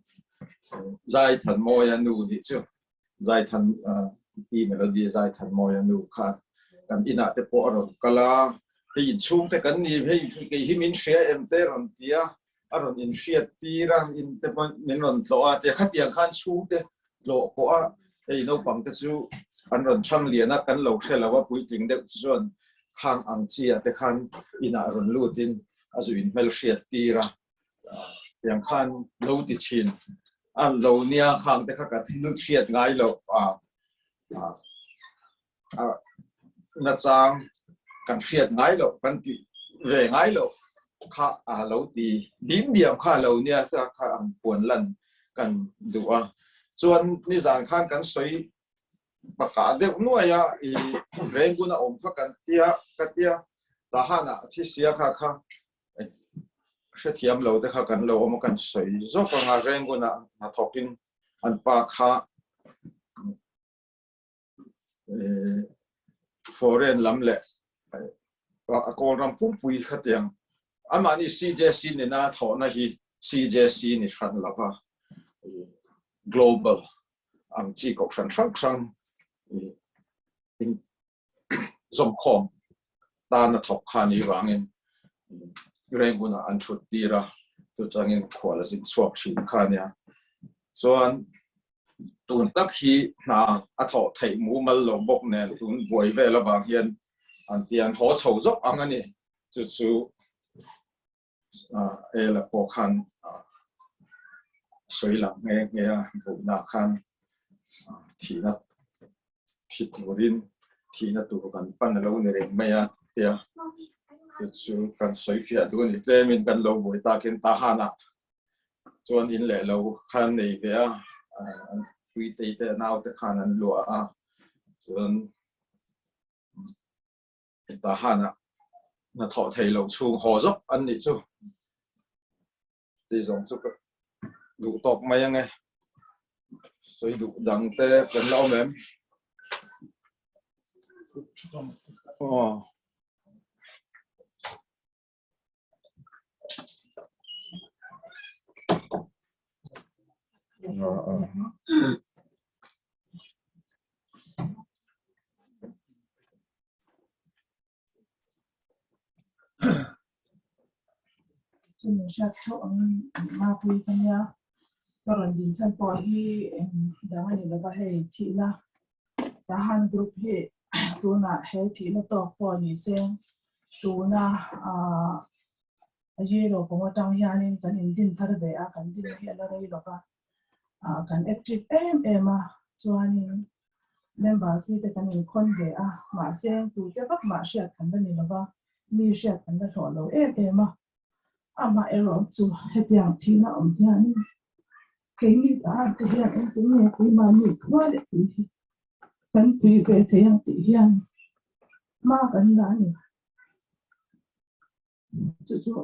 Zai than mawi a nu nih chu zai than ti melody zai than mawi a nu kha kan inah te pawh a rawn kal a hei inchhung te kan ni hei kei hi min hria em te rawn ti a a rawn inhriat tir a in te pawh min rawn tlawh a tia khatiang khan chhungte tlawh pawh a hei naupang te chu an rawn chhang lian a kan lo hre lo a puitling deuh chu chuan khang ang chi ah te khan inah rawn lut in a zu in hmelhriat tir a tiang khan lo ti thin an lo nia khang te kha ka thil hriat ngai loh a nachang kan hriat ngai loh kan tih ve ngai loh kha a lo ti dim diam kha lo nia kha an puan lan kan duh a chuan nizan khan kan sawi pakah deuh nuai a i renguna awm kha kan tia ka tia tahana thi sia kha kha hrethiam lo te kha kan lo awm a kan sawi zawk anga renguna hnathawkin an pa kha foreign lam leh a kawl ram pumpui khatiang amahni CJC nena thawhna hi. CJC ni hran lova global ang chi kohhran hrang hrang in zawmkhawm tana thawk kha ni vangin Rangoon ah an thut tir a, chutangin khual a zin chhuak thin kha nia. Chuan tun tak hi hna a thawh theih mumal lo bawk nen tun buai vel avang hian an ti an haw chho zawk ang a ni. Chu chu Ela pawh khan sawi lang nghe nghe a, vuhna khan thihna thi turin thihna tur kan pan a lo ni reng mai a tia chu chu kan sawi fiah duh a ni. Tlemin kan lo buai takin Tahanah chuan in leh lo khan nei ve a, an puitei te naute khan an luah a, chuan Tahanah hnathawh thei lo chhung haw zawk an nih chu. Tih zawng chu ka duh tawk mai ange. Sawi duh dang te kan la awm em? Aw. Chumi hriat theuh angin mapui ka nia ka rawn din chan pawh hi eng dang a ni lova hei thihna Tahan group hi tunah he thihna tawk pawh ni se tuna ah zero pawng atang hianin kan indin thar ve a kan din hi a la rei lova ah kan active em em a chuanin member fee te kan inkhawn ve a mahse tute vak mah hriat kan la ni lova mi hriat kan la hlawh lo em em a amah erawh chu hetiang thihna awm hianin Keini ta te hian engtin nge keimahni khua leh tui hi kan tui ve thei ang tih hian hma kan la a ni. Chu chu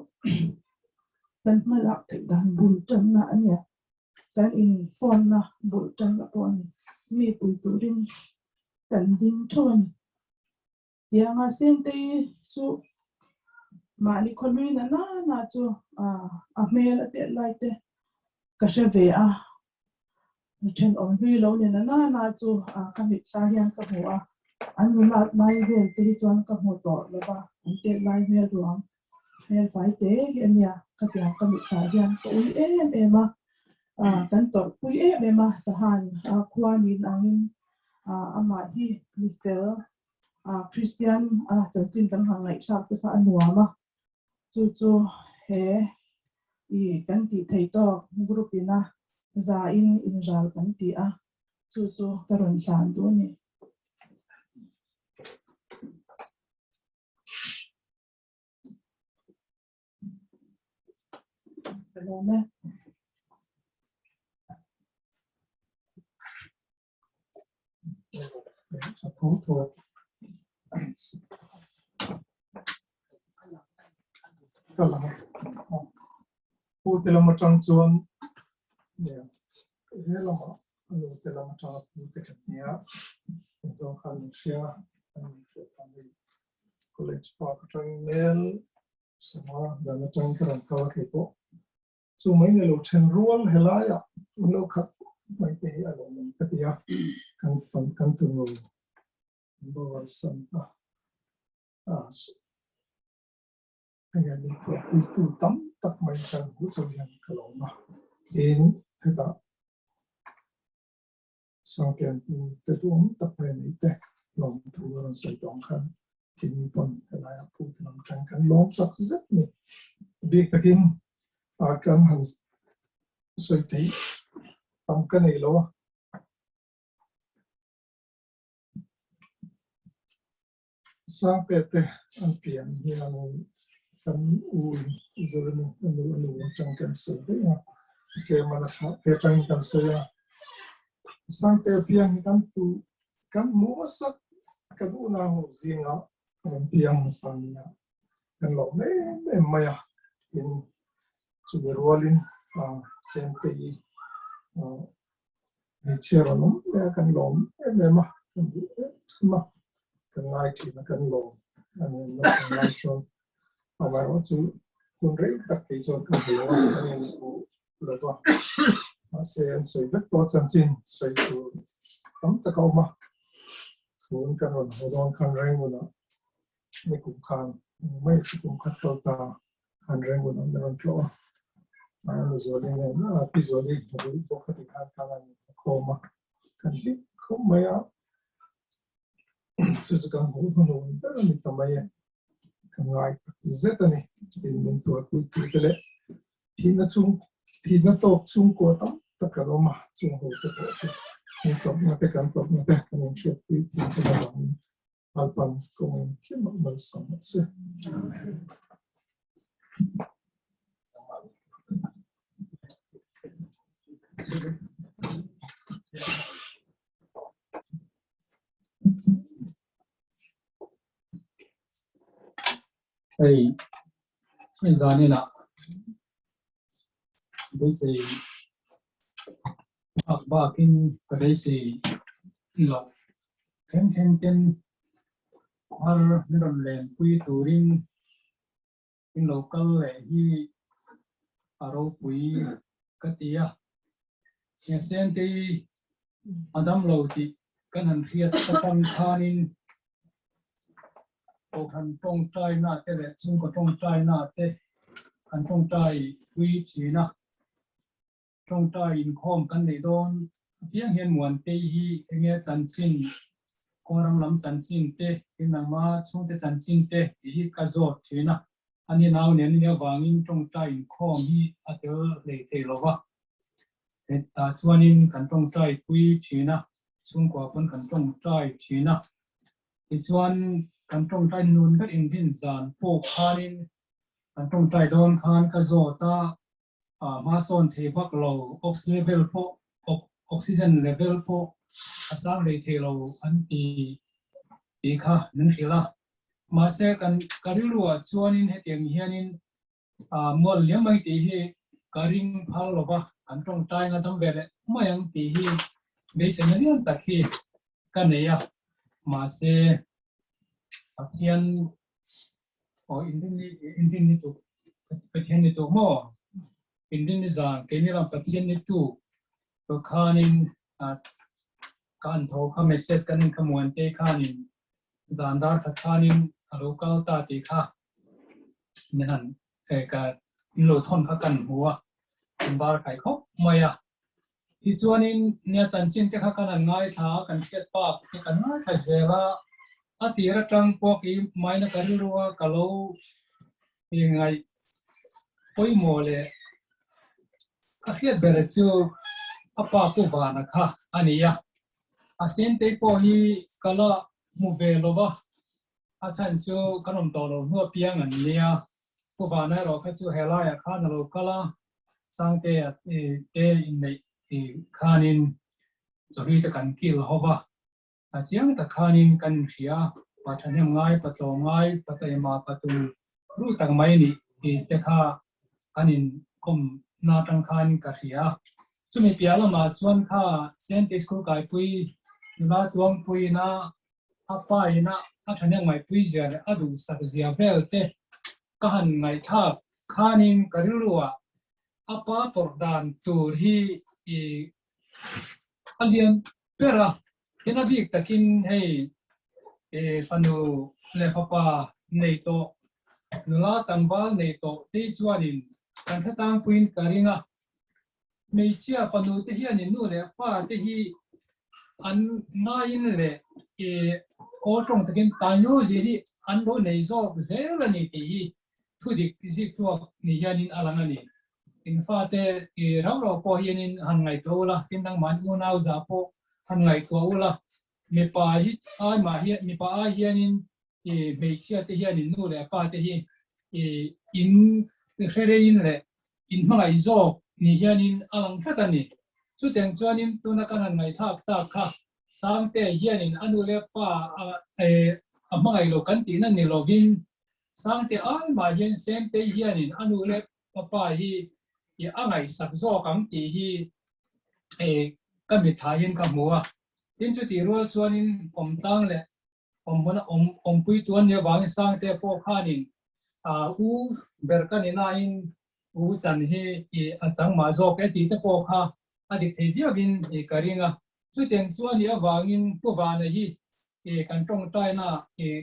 kan hma lak theih dan bul tanna a nia, kan infawnna bul tanna pawh a ni. Mi pui turin kan ding tho a ni. Tianga Sentei chu mahni khawlui na nana chu a hmel a tet lai te ka hre ve a, thenawm hlui lo ni na nana chu ka mitthla hian ka hmu a, an nulat lai vel te hi chuan ka hmu tawh lo va, an tet lai hmel ruang hmel fai te hi a nia, khatiang ka mitthla hian ka ui em em a, kan tawrhpui em em a, tahan khuanin angin amah hi mi fel Kristian chanchin kan han ngaihthlak te kha a nuam a, chu chu he i kan tih thei tawk group ina za in inral kan ti a, chu chu ka rawn hlan duh a ni. Ka lawm e. Pu te lam atang chuan he lama nu te lam atanga pu te kan nia zawng khan min hria an min hriat khan hei college park atangin mel sanga dan atangin ka rawn kal a kei pawh Chu mai ni lo then rual helaiah in lo khat mai te hi a lawmawm ka ti a, kan fan kan tunu boral san a, heng hian min tuahpuitu tam tak mai kan hmuh chho hian ka lawm a, tin hetah Sangtian pu te duhawm tak mai a nei te lawmthu a rawn sawi tawh ang khan keini pawn helaiah pu te lam tang kan lawm tak zet a ni. Bik takin kan han sawi theih tam ka nei lo a. Sangte te an pian hian kan u in Zoremi a nu a nu atang kan sawi daih a, Kemana thlah te atangin kan sawi a. Sangte piang hi kan tu kan hmuh hmasa kan unau ho zinga rawn piang hmasa nia kan lawm em em mai a, tin chumi rualin Sentei Hmeichhia rawn awm hle a, kan lawm em em a, kan duh em em a, kan ngai thin a, kan lawm a ni an naupang lai chuan amaherawhchu. Hun rei tak kei chuan ka hmu lo a, kan inhmu lo va. Mahse an sawi vek tawh a chanchin sawi tur tam tak a awm a. Tun kan rawn haw dawn khan Rangoon-ah ni kum khan mai chu kum khat kal ta khan Rangoon-ah min rawn tlawh a. Nu Zuali nen Pi Zuali hmu duh pawh kha ti khan khan an inkhawm a, kan hlim khawp mai a. Chu chu kan hmuh hmanung ber a ni ta mai e. Ka ngai tak zet a ni. Tin min tuarpui tu te leh thihna chung thihna tawk chhungkua tam tak kan awm a, chung ho te pawh chu kan tawpna te kan tawpna te kan inhriatpui thin chu avangin Lalpan kawng engkim ah malsawm rawh se. Hei hei zanin ah beisei bak bakin ka beisei loh thleng thleng ten khawhar min rawn lenpui turin in lo kal leh hi a ropui ka ti a. Sentei a dam lo tih kan han hriat atang khanin Kohhran tawngtaina te leh chhungkaw tawngtaina te kan tawngtai pui thin a. Tawngtai inkhawm kan neih dawn apiang hian Muantei hi enge chanchin, kawngram lam chanchin te, tin nangma chhungte chanchin te tih hi ka zawt thin a. Ani nau nen nia vangin tawngtai inkhawm hi a tel hlei thei lo va. Hetah chuanin kan tawngtai pui thin a, chhungkua pawn kan tawngtai thin a. Tichuan kan tawngtai nun ber inrin zan pawh khanin kan tawngtai dawn khan ka zawt a, hma sawn thei vak lo, ox level pawh oxygen level pawh a sang hlei thei lo an ti tih kha min hrilh a. Mahse kan ka rilruah chuanin hetiang hianin mual liam mai tih hi ka ring phal lo va, kan tawngtai nga dam ve leh mai ang tih hi beiseina lian tak hi ka nei a. Mahse Pathian aw inrinni inrinni tuk Pathian ni tuk maw? Inrinni zan keini ram Pathian ni tuk to khanin ka an tho kha message kan in kha muan te khanin zan dar khat khanin a lo kal ta tih kha min han ka in lo thawn kha kan hmu a, kan bar kai khawp mai a. Tichuanin nia chanchin te kha kan han ngaithla a, kan hriat bak te kan ngaithla zel a, a tir atang pawh kei maina ka rilru a ka lo ngaih pawimawh leh ka hriat ber chu a pa Pu Vana kha a ni a. A sentei pawh hi ka la hmu ve lo va, A chhan chu kan awm tawh lo hnu apiang an nia. Pu Vana erawh kha chu helaiah khan a lo kal a, Sangtea te inneih khanin chawhlui te kan kil ho va, a chiang tak khanin kan inhria a, pa thahnem ngai, pa tlawm ngai, pa taima, pa tum ru tak mai nih te kha kan inkawm na atang khan ka hria. Chumi piah lamah chuan kha Sente School kaipui nula tuangpuina A pa ina a thahnem ngaihpui zia leh a duhsak zia vel te ka han ngaihthlak khanin ka rilruah a pa tawrh dan tur hi i a lian ber a, tin a bik takin hei i fanu leh fapa nei tawh, nula tlangval nei tawh te chuanin kan hre tlangpuiin ka ring a. Hmeichhia fanu te hianin nu leh pa te hi an ngaiin leh kawl tawng takin Tainozi hi an lo nei zawk zel a ni tih hi thudik zikthuak ni hianin a lang a ni. In fate i rau rau pawh hianin han ngaihtuah ula, tin nangmahni unau zah pawh han ngaihtuah ula, mipa hi ai mah hian mipa ai hianin i hmeichhia te hianin nu leh pa te hi i in hre reiin leh In hmangaih zawk ni hianin a lang tlat a ni. Chutiang chuanin tuna kan han ngaihthlak tak kha Sangte hianin a nu leh pa a hmangaih lo kan tihna ni lovin Sangte ai mah hian Sentei hianin a nu leh pa hi a ngaihsak zawk ang tih hi ka mitthla hian ka hmu a. Tin chutih rual chuanin awmtlang leh awm hmuna awm awmpui tuan nia vangin Sangte pawh khanin U ber ka ni nain u chan hi i a chang mah zawk e tih te pawh kha a dik thei viauin i ka ring a. Chutiang chuan i avangin Pu Vana hi i kan tawngtaina i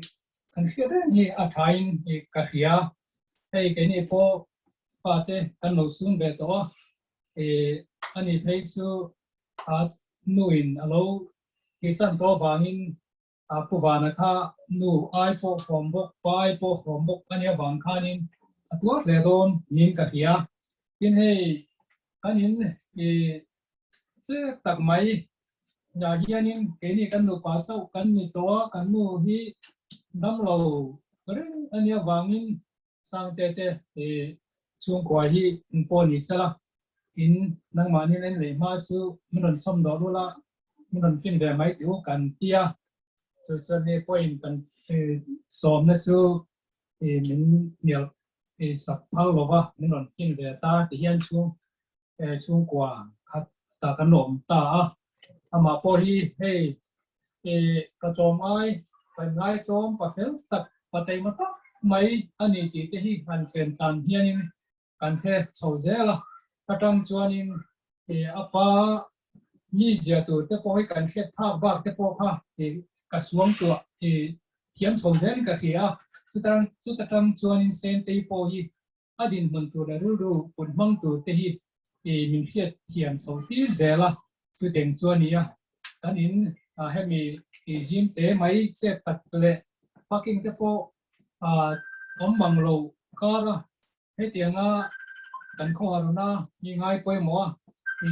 kan hriat reng hi a thain i ka hria. Hei keini pawh pate kan lo sun ve tawh a, i ani phei chu a nuin a lo tihsan tawh avangin A Pu Vana kha nu ai pawh fawm bawk, pa ai pawh fawm bawk a nia vang khanin a tuar hle dawn niin ka hria. Tin hei kan in i che tak mai ah hianin keini kan nupa chauh kan ni tawh a, kan nu hi damlo reng a nia vangin Sangte te i chhungkua hi in pawh ni sela, in nangmahni len leh hma chu min rawn sawm dawh lul a, min rawn fin ve mai tih u kan ti a, chu chuan hei pawhin kan sawmna chu min hnial sak phal lo va, min rawn fin ve ta ti hian chhung chhungkua khat ta kan awm ta a, amah pawh hi hei ka tlawm ai, kan ngaitlawm pa fel tak, pa teima tak mai a ni tih te hi han chen tlan hianin kan hre chho zel a, ka tang chuanin a pa mi zia tur te pawh hi kan hriat phak bak te pawh kha ka suang tuah thiam chho zelin ka hria a, chuta tang chuanin Sentei pawh hi a dinhmun tur leh rilru kut hmang tur te hi min hriat thiam chho tir zel a, chuteng chu a ni a, kan in hemi zim te mai chet tak leh parking te pawh awm mang lo kar a, hetianga kan khawharuna mi ngai pawimawh a,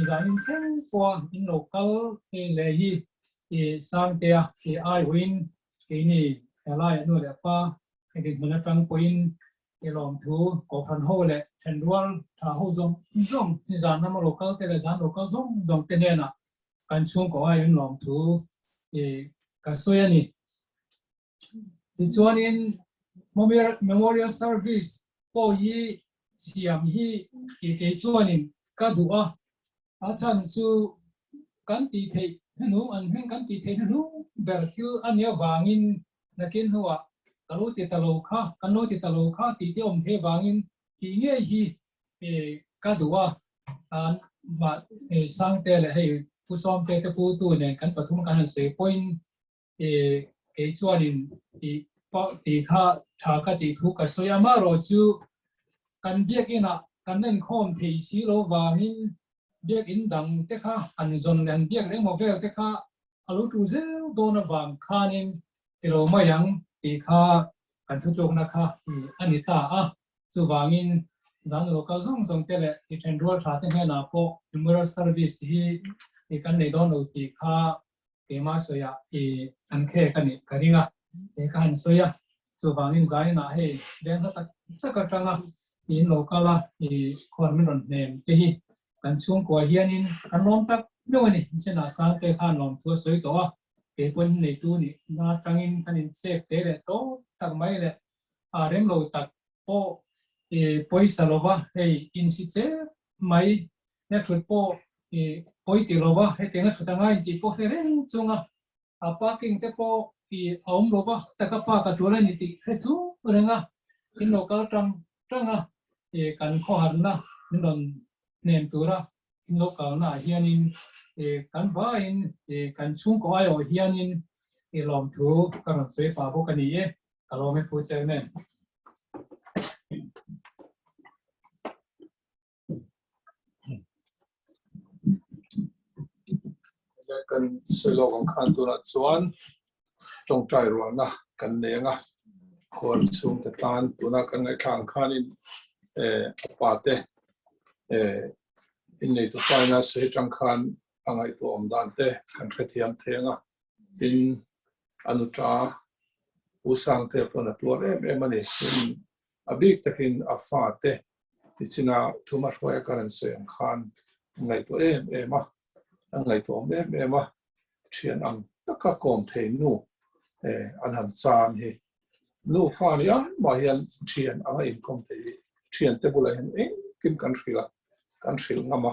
zanin thleng pawha in lo kal leh hi Sangtea aiawhin keini helaiah nu leh pa dinhmun atang pawhin I lawmthu Kohhran ho leh thenrual tha ho zawng zawng nizan lama lo kal te leh zan lo kal zawng zawng te hnenah kan chhungkaw aiin lawmthu i ka sawi a ni. Tichuanin Memorial Service pawh hi siam hi i kei chuanin ka duh a, a chhan chu kan tih theih hnuhnung an hming kan tih theih hnuhnung ber thil a nih avangin Nakin hnuah ka lo ti ta lo kha, kan lo ti ta lo kha tih te awm thei vangin tih ngei hi ka duh a, mah Sangte leh hei Pu Sawmte te pu tu nen kan pathum kan han sawi pawhin kei chuanin tih tih kha tha ka tih thu ka sawi a, amaherawh chu kan biakinah kan inkhawm thei si lo vangin biakin dang te kha han zawn leh han biak leh emaw vel te kha A lo tu zel dawn avang khanin ti lo mai ang tih kha kan thutlukna kha a ni ta a. Chuvangin zan local zawng zawng te leh i thenrual tha te hnenah pawh memorial service hi i kan nei dawn lo tih kha keimah sawiah i an khek a nih ka ring a, he ka han sawi a. Chuvangin zainah hei veng hla tak tak atanga in local a i khuar min rawn hnem te hi Kan chhungkua hianin kan lawm tak meuh a ni. Nichenah Sangte khan lawmthu a sawi tawh a, kei pawhin neitu nih na atangin kan inchek te leh tawh tak mai leh a rem lo tak pawh i pawisa lova hei insi che mai na thut pawh i pawi ti lova hetiang a thut anga intih pawh hre reng chunga a parking te pawh i a awm lova taka park a tul a ni tih hre chung reng a in lo kal tang tang a i kan khawharna min rawn hnem tura in lo kalna ah hianin i kan vaiin i kan chhungkaw aiawh hianin i lawmthu ka rawn sawi pah bawk a ni e, ka lawm e Pu Chairman. Kan sawi lawk ang khan tunah chuan tawngtai ruahna kan nei ang a, khual chhungte tan tuna kan ngaihthlak ang khanin a pate inneitu paina sawi atang khan a ngaihtuah awm dan te kan hrethiam thei ang a, tin a nuta U Sangte pawn a tuar em em a ni. Tin a bik takin a fate Tichina thuma hruaia kan an sawi ang khan an ngaihtuah em em a, an ngaihtuah awm em em a, thian ang taka kawm thei nu an han chan hi. Nu fa ni ang mah hian thian anga inkawm thei hi thiante bulah hian engkim kan hrilh a, kan hrilh ngam a,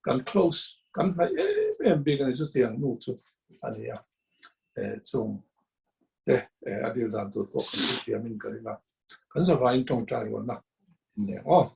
kan close, kan hnaih em em bik a ni chutiang nu chu a ni a, chung te a dil dan tur pawh kan hrethiamin ka ring a. Kan zavaiin tawngtai rualna in aw.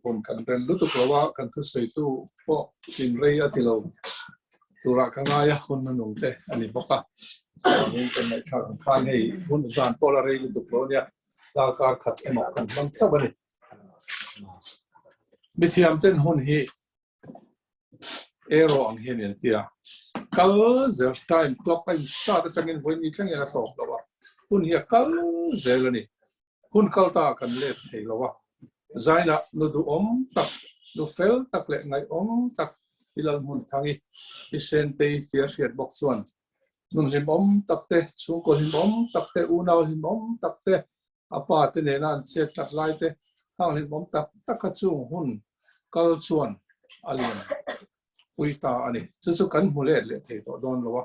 Hun kan rem lutuk lo a, kan thusawitu pawh in rei a ti lo turah ka ngai a, hun hmanung te a ni bawk a. Chuvangin kan ngaihthlak ang khan hei hun zan pawh la rei lutuk lo nia, darkar khat emaw kan hmang chauh a ni. Mithiam ten hun hi arrow ang hian an ti a, kal zel time clock a in start atangin vawi ni thlengin a tawp lo a, hun hi a kal zel a ni. Hun kal ta kan let thei lo a, zainah nu duhawm tak, nu fel tak leh ngaihawm tak i lal hmun thangi i sentei tia hriat bawk chuan nun hlimawm tak te, chhungkaw hlimawm tak te, unau hlimawm tak te, a pa te nena an chet tak lai te hang hlimawm tak tak kha chung hun kal chuan a lian pui ta a ni. Chu chu kan hmu let leh thei tawh dawn lo a,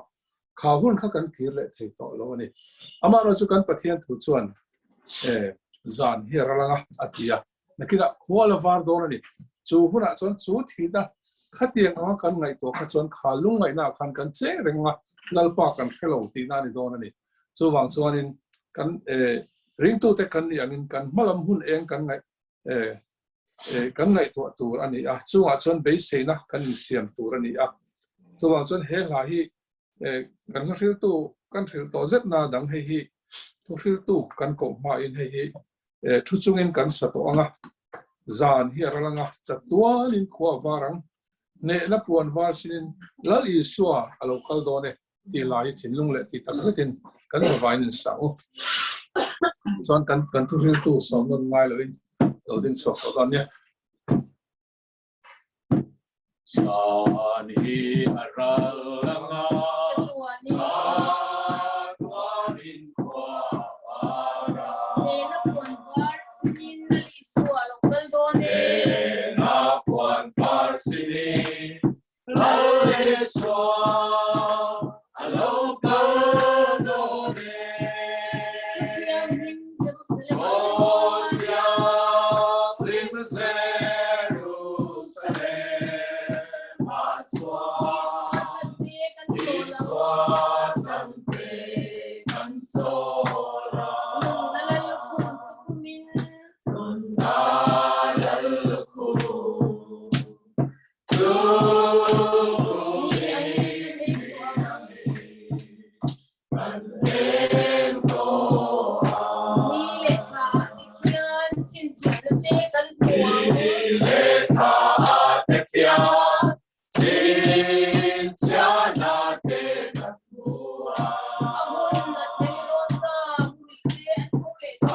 kha hun kha kan kir leh thei tawh lo a ni. Amaherawhchu kan Pathian thu chuan eh zan hi a ral anga a ti a, nakinah khua la var dawn a ni. Chu hunah chuan chu thihna khatiang anga kan ngaihtuah kha chuan kha lungngaihna ah khan kan che reng anga Lalpa kan hre lo tihna a ni dawn a ni. Chuvang chuanin kan eh ringtute kan nih angin kan hmalam hun eng kan ngaih eh kan ngaihtuah tur a ni a, chungah chuan beiseina kan insiam tur a ni a. Chuvang chuan he hla hi kan hla hriltu. kan hrilh tawh zet na dang hei hi thu hriltu kan koh hmain hei hi thu chungin kan sa tawh ang a, zan hi a ral ang a, chatuanin khua a var ang, hnehna puan var sinin Lal Isua a lo kal dawn e tih lai hi thinlung leh tih tak zetin kan zavain in sa u. Chuan kan kan thu hriltu sawm nawn ngai loin lo din chhuak tawh dawn nia. Zan hi a ral ang a, chatuanin khua a var a. Hnehna puan var sinin Lal Isua a lo kal dawn e. Hnehna puan var sinin Lal Isua a lo kal dawn e. Thianghlim Jerusalem ah chuan. Thianghlim Jerusalem ah chuan. Isua tante kan chawl ang. Nunna lallukhum chu khumin. Nunna lallukhum chu khumin Kan eng tawh ang. Ni leh thla ah te khian chhinchhiahna che kan hmu ang. Ni leh thla ah te khian chhinchhiahna te kan hmu ang. A hun a thleng dawn ta, muih te an tho leh dawn e. A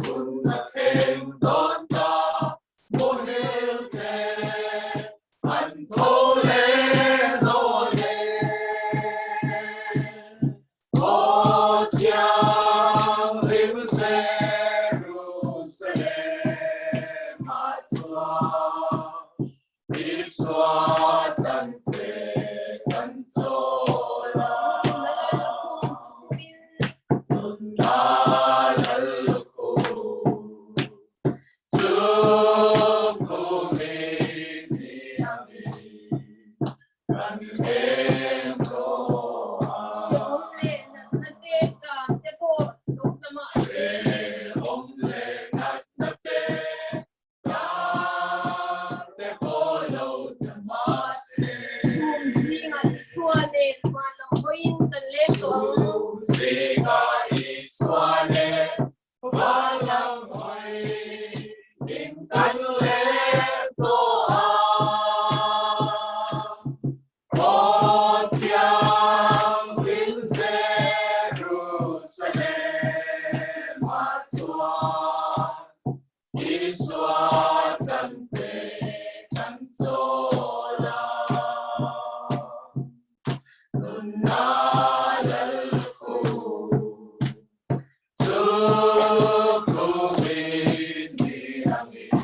hun a thleng dawn ta, muhil te An tho leh dawn e. Aw Thianghlim Jerusalem ah chuan Isua tan te kan chawl a. Nunna Lallukhum Chu khumin ni angin kan eng tawh a. Hrehawm leh natna te, ṭam te pawh lo tla mah se. Hrehawm leh natna te, ṭam te pawh lo tla mah se. Chhum zingah Isua nen van lam hawiin kan leng tawh ang. Chhum zingah Isua nen Van lam hawiin kan leng tawh a. Khaw thianghlim Jerusalem ah chuan Isua kan pe kan chawl a. Nunna Lalkhum Chu khumin ni angin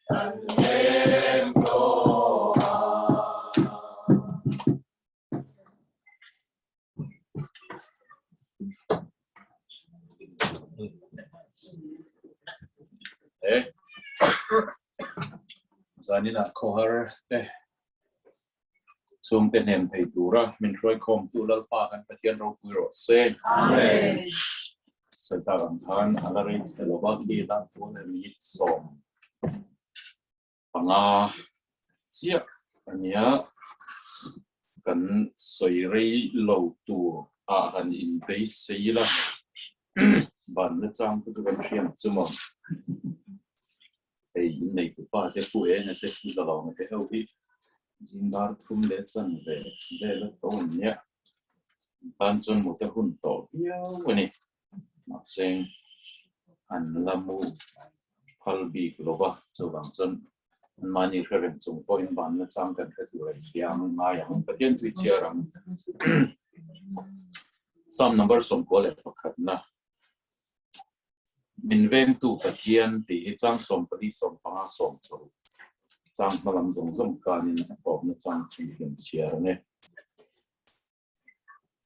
kan eng tawh a. E zaninah khawhar te Chhungte hnem thei tura min hruaikhawmtu Lalpa kan Pathian ropui rawh se. Amen. Sawi tak ang khan a la rei che lova khi la pawl leh minute 15 chiah a nia. Kan sawi rei lo tur ah han inbeisei la ban na chang te chu kan hriat chu maw. Hei inneitu pa te pu eng te pu zalawng te ho hi zingdar thum leh chan ve vel a to an nia. An tan chuan mut a hun tawh viau a ni. Mahse an la mu phal bik lo va, chuvang chuan anmahni hre reng chung pawhin vanna chang kan hre tur a infiam ngai ang. Pathian tui chhiar ang. Psalm number 91 na. Min vengtu Pathian tih hi chang 14, 15, 16 chang hma lam zawng zawng kanin a tawpna chang tih hi an chhiar ang e.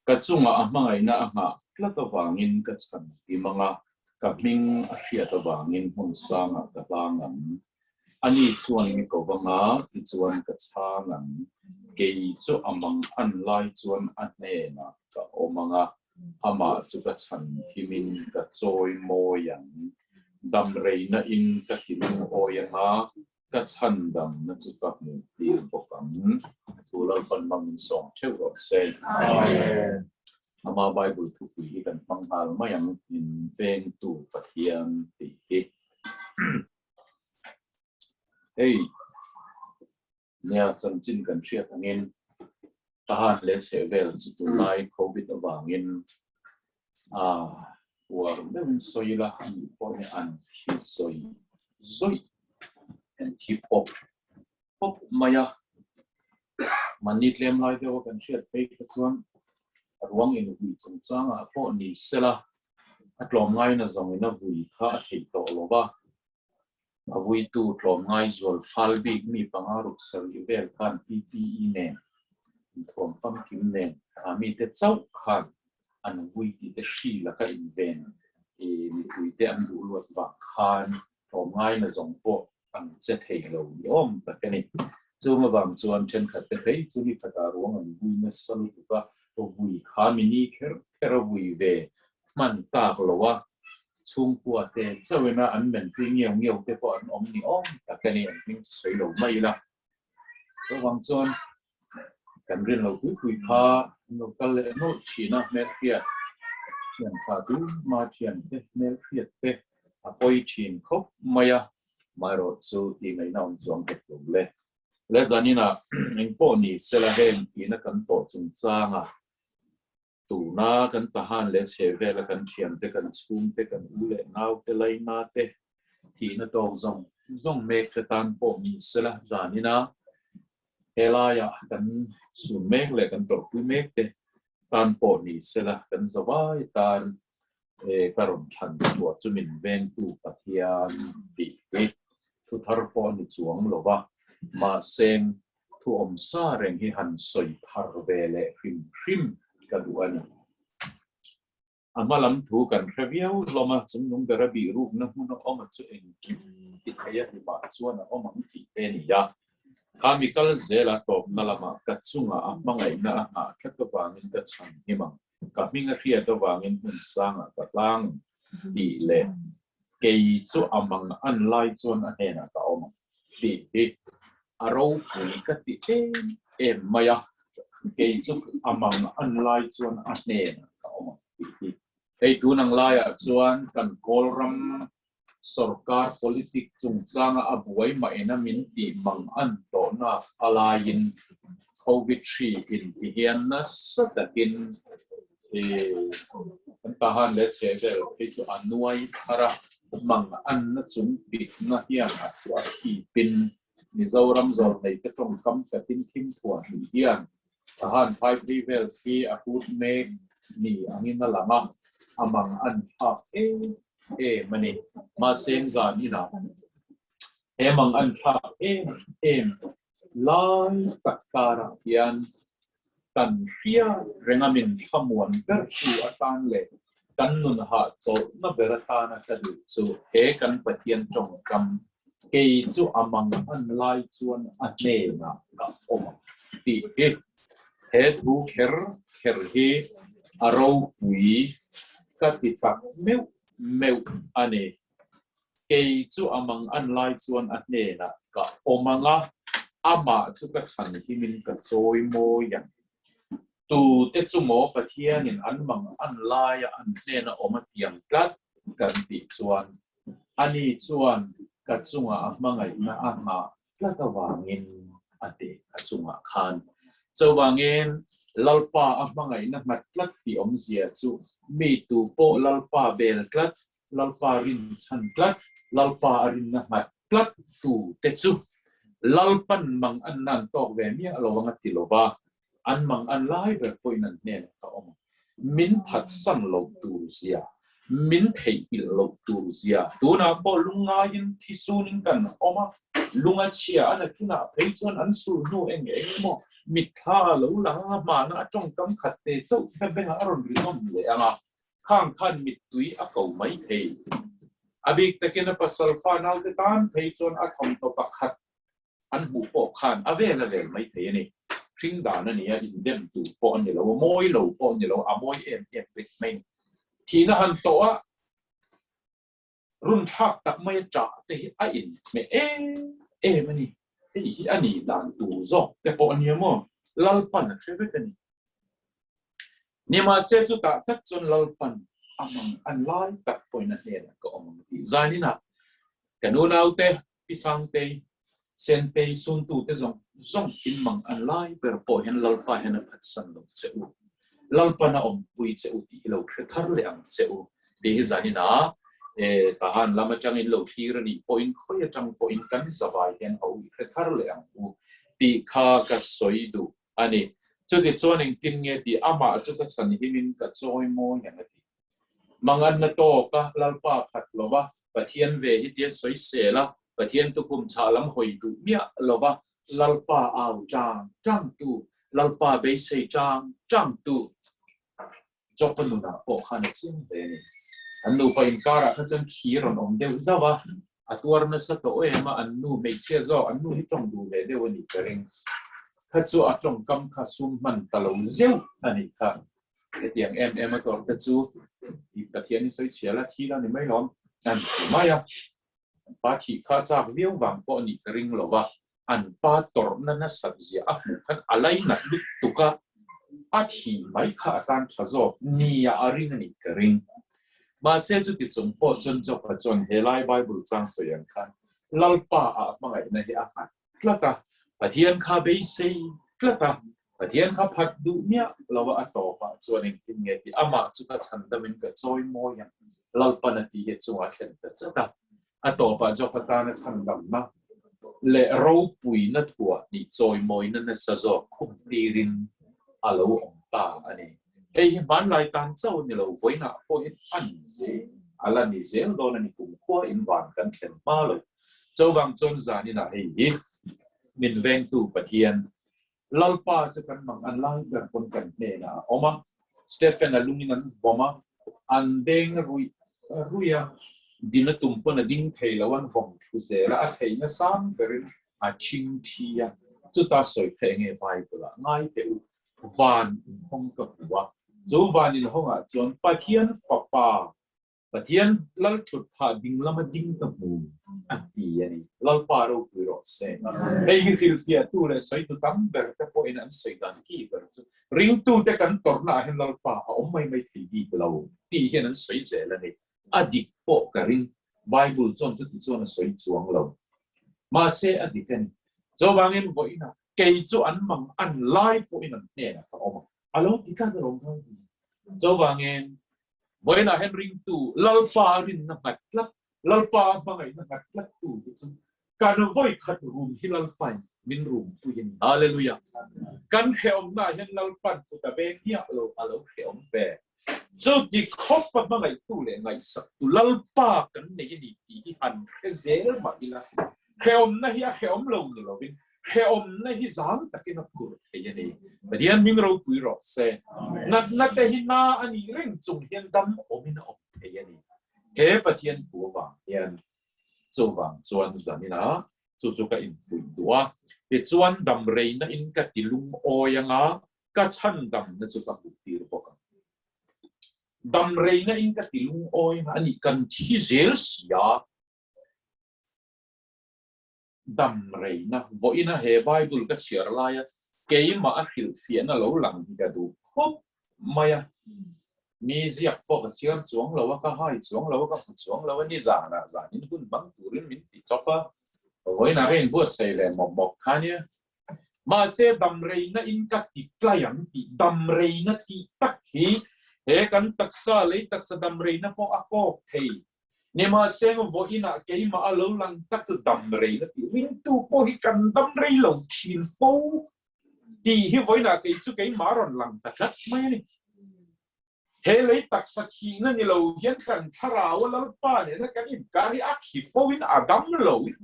Ka chungah a hmangaihna a nghah tlat avangin ka chhan him ang a, ka hming a hriat avangin hmun sangah ka hlang ang. Ani chuan mi ko vang a, tichuan ka chhang ang. Kei chu a mang an lai chuan a hnenah ka awm ang a, Amah chu ka chhan thimin ka chawi mawi ang. Dam reina in ka ti lungawi ang a, ka chhan damna chu ka hmuh tir bawk ang. thu Lalpan hmangin sawm theuh rawh se. Amen. Ama Bible thupui hi kan hmang nghal mai ang, min vengtu Pathian tih hi. Hei, nia chanchin kan hriat angin Tahan leh chhehvel chu tunlai Covid avangin a uar deuhin sawi ila a nih pawh hi an thi zawi zawih, an thi pawp pawp mai a. Mahni tlem lai deuha kan hriat phei kha chuan ruang inhui chungchangah pawh ni sela a tlawmngaina zawngin a vui kha a theih tawh lo va. A vuitu tlawmngai zual fal bik mi panga ruk sarih vel khan PPE nen, inthuam famkim nen a mite chauh khan an vui tih te hri laka inven mipuite an duh luat vang khan tlawmngaina zawng pawh an che thei lo ni awm tak a ni. Chung avang chuan thenkhat te phei chu ni khatah ruang an vui nasa lutuk a, vui kha mini kher kher a vui ve hman tak lo a, Chhungkua te chauhin a an mentui ngiau ngiau te pawh an awm ni awm tak a ni, an hming chu sawi lo mai ila. Chuvang chuan kan rin lo pui pui kha an lo kal leh nawlh thin a, hmelhriat thian tha tu ma thian te hmelhriat te a pawi thin khawp mai a, amaherawh chu tih ngaihna awm chuang hek lo le. Le zaninah engpawh ni sela heng tihna kan tawh chungchanga Tuna kan Tahan leh chhehvela kan thiante, kan chhungte, kan u leh naute, laina te thihna tawk zawng zawng mek te tan pawh ni sela zanina helaiah kan sun mek leh kan tawrhpui mek te tan pawh ni sela kan zavai tan ka rawn thlan chhuah chu min vengtu Pathian tih hi thu thar pawh a ni chuang lova, mahse Thu awm sa reng hi han sawi thar ve leh hrim hrim ka duh a ni. A hma lam thu kan hre viau hlawm a, chungnung bera bih rukna hmun a awm a chu engkim ti thei a hlimah chuan a awm ang tih te a ni a. Kha mi kal zela tawpna lamah ka chungah a hmangaihna a nghah tlat avangin ka chhan him ang, ka hming a hriat avangin hmun sangah ka hlang tih leh kei chu a mang an lai chuan a hnenah ka awm ang tih hi a ropui ka ti em em mai a, kei chu a mang an lai chuan a hnenah ka awm ang tih hi. Hei tun ang laiah chuan kan Kawlram sorkar politic chungchanga a buai mahina min tih mang an tawhna a laiin Covid hri inti hian nasa takin kan Tahan leh chhehvel phei chu a nuai thar a, mang anna chung bitna hian a thuah khipin Mizoram zawlneite tawngkam takin thim thuah hnih hian Tahan phai phei vel khi a hut mek ni angin a lang a, a mang an thlak em em a ni. Mahse zan inah he mang an thlak em em lai tak karah hian kan hria renga min thlamuan ber tu atan leh kan nun hahchawlhna ber atana ka duh chu he kan Pathian tawngkam kei chu a mang an lai chuan a hnenah ka awm ang tih hi he thu kher kher hi a ropui ka ti tak meuh meuh a ni. Kei chu a mang an lai chuan a hnenah ka awm ang a, amah chu ka chhan himin ka chawi mawi ang. Tute chu maw Pathianin an mang an laia an hnena awm a tiam tlat kan tih chuan ani chuan ka chungah a hmangaihna a nghah tlat avangin a ti a chungah khan. Chuvangin Lalpa a hmangaihna nghat tlat tih awmzia chu mi tu pawh Lalpa bel tlat, Lalpa rinchhan tlat, Lalpa a rinna nghat tlat tu te chu Lalpan mang an nan tawk ve miah lo ang a ti lo va, an mang an lai ber pawhin an hnenah ka awm ang. Min phatsan loh tur zia, min theihnghilh loh tur zia, tunah pawh lungngaiin thisunin kan awm a, lunga chhia a nakinah phei chuan an sul hnu eng eng emaw mitthla lo lang anga hmana a tawngkam khat te chauh kha bengah a rawn rinawm leh ang a, Khang khan mittui a ko mai thei. A bik takin a pasal fa naute tan phei chuan a thawmhnaw pakhat an hmuh pawh khan a vel a vel mai thei a ni. Hring dan a ni a, indem tur pawh a ni lo, a mawi lo pawh a ni lo, a mawi em em vek mai a ni. Thihna han tawh a, Runthlak tak mai a ṭah te hi a inhmeh em em a ni. Hei hi a nih dan tur zawk te pawh a nia maw? Lalpan a hre vek a ni. Nimahse chutah tak chuan Lalpan a mang an lai tak pawhin a hnenah ka awm ang a ti. Zaninah kan unaute Pi Sangtei, Sentei, Suntute zawng zawng in mang an lai ber pawh hian Lalpa hian a phatsan lo che u. Lalpan a awmpui che u tih hi lo hre thar leh ang che u. Tih hi zaninah Tahan lam atangin lo thlir a nih pawhin khawi atang pawhin kan zavai hian a ui hre thar leh ang u tih kha ka sawi duh a ni. Chutichuan engtin nge tih amah chu ka chhan himin ka chawi mawi ang a ti. Manganna tawka Lalpa phat lova Pathian ve hi tia sawi sel a, Pathian tukhum chhah lam hawi duh miah lova Lalpa au tang tang tu, Lalpa beisei tang tang tu Job-a nunah pawh khan a chiang hle a ni. An nupa inkarah kha chuan khi rawn awm deuh zauh a, a tuar nasa tawh em a, an nu hmeichhia zawk, an nu hi tawng duh ve deuh a nih ka ring. Kha chu a tawngkam kha sum hman ta lo zeuh a nih kha. Hetiang em em a tawrh te chu i Pathian i sawi chhia la, thi la ni mai lawm an ti mai a. An pa thih kha chak viau vang pawh a nih ka ring lo va, an pa tawrhna nasat zia a hmuh khan a lainat lutuk a, a thih mai kha a tan tha zawk nia a ring a nih ka ring. Mahse chuti chung pawh chuan Job-a chuan helai Bible chang sawi ang khan Lalpa ah hmangaihna hi a nghat tlat a, Pathian kha beisei tlat a, Pathian kha phat duh miah lo a, a tawpah chuan engtin nge tih amah chu ka chhan damin ka chawi mawi ang, Lalpan a tih hi a chungah thlen ta chat a, a tawpah Job atana chhan damna leh ropuina thuah nih chawimawina nasa zawk khum tirin a lo awm ta a ni. Hei hi hmanlai tan chauh a ni lo, vawiinah pawhin a ni zel, a la ni zel dawn a ni, kumkhua in van kan thlen hma lo. Chuvang chuan zaninah hei hi min vengtu Pathian Lalpa chu kan mang an lai ber pawn kan hnenah a awm a, Stephen a lungin an vawm a, an beng ruih ruih a, dina tum pawn a ding thei lo, an vawm thu zel a, a theihna sang berin a thing thi a, chuta sawi theih nge Bible ah ngai teh u, van inhawng ka hmu a, chu van inhawngah chuan Pathian Fapa Pathian lal thut phah ding lama ding ka hmu a ti a ni. Lalpa ropui rawh se. Hei hi hrilhfiahtu leh sawitu tam ber te pawhin an sawi dan ki ber chu ringtute kan tawrhna ah hian Lalpa a awm mai mai thei bik lo tih hian an sawi zel a ni. A dik pawh ka ring. Bible chuan chuti chuan a sawi chuang lo. Mahse a dik a ni. Chuvangin vawiinah kei chu an mang an lai pawhin an hnenah ka awm a. A lo ti tlat alawm ngai ni. Chuvangin Vawiinah hian ringtu Lalpa rinna nghat tlat, Lalpa hmangaihna nghat tlat tu te chu kan vawi khat rum hi Lalpain min rum pui a ni. Hallelujah! Kan hrehawmnaah hian Lalpan kut a veng miah lo, a lo hrehawm ve. Chuti khawpa hmangaihtu leh ngaihsaktu Lalpa kan nei a ni tih hi han hre zel mah ila, hrehawmna hi a hrehawm lo ni lovin Hrehawmna hi zang takin a phur thei a ni. Pathian hming ropui rawh se. Natna te hi na a nih reng chung hian dam awmin a awm thei a ni. He Pathian thu avang hian chuvang chuan zaninah chu chu ka infuih duh a. Tichuan dam reina in ka ti lungawi anga ka chhandamna chu ka hmuh tir bawk ang. Dam reina in ka ti lungawi anga a nih kan thi zel si a. Dam reina vawiina he Bible ka chhiar laia keimah a hrilhfiahna lo lang hi ka duh khawp mai a. Mi ziak pawh ka chhiar chuang lo a, ka hai chuang lo a, ka hmu chuang lo a, ni zanah zanin hun hmang turin min ti chawp a, vawiinah ka inbuatsaih leh mawp mawp kha nia. Mahse dam reina in ka ti tlai ang tih dam reina tih tak hi he kan taksa lei taksa dam reina pawh a kawk thei. Nimahse vawiinah keimah a lo lang tak chu dam rei la tih ringtu pawh hi kan dam rei lo thin fo tih hi vawiinah kei chu keimah a rawn lang ta tlat mai a ni. He lei taksa thihna ni lo hian kan thlarau a Lalpa nena kan inkar hi a khi fo in a dam lo in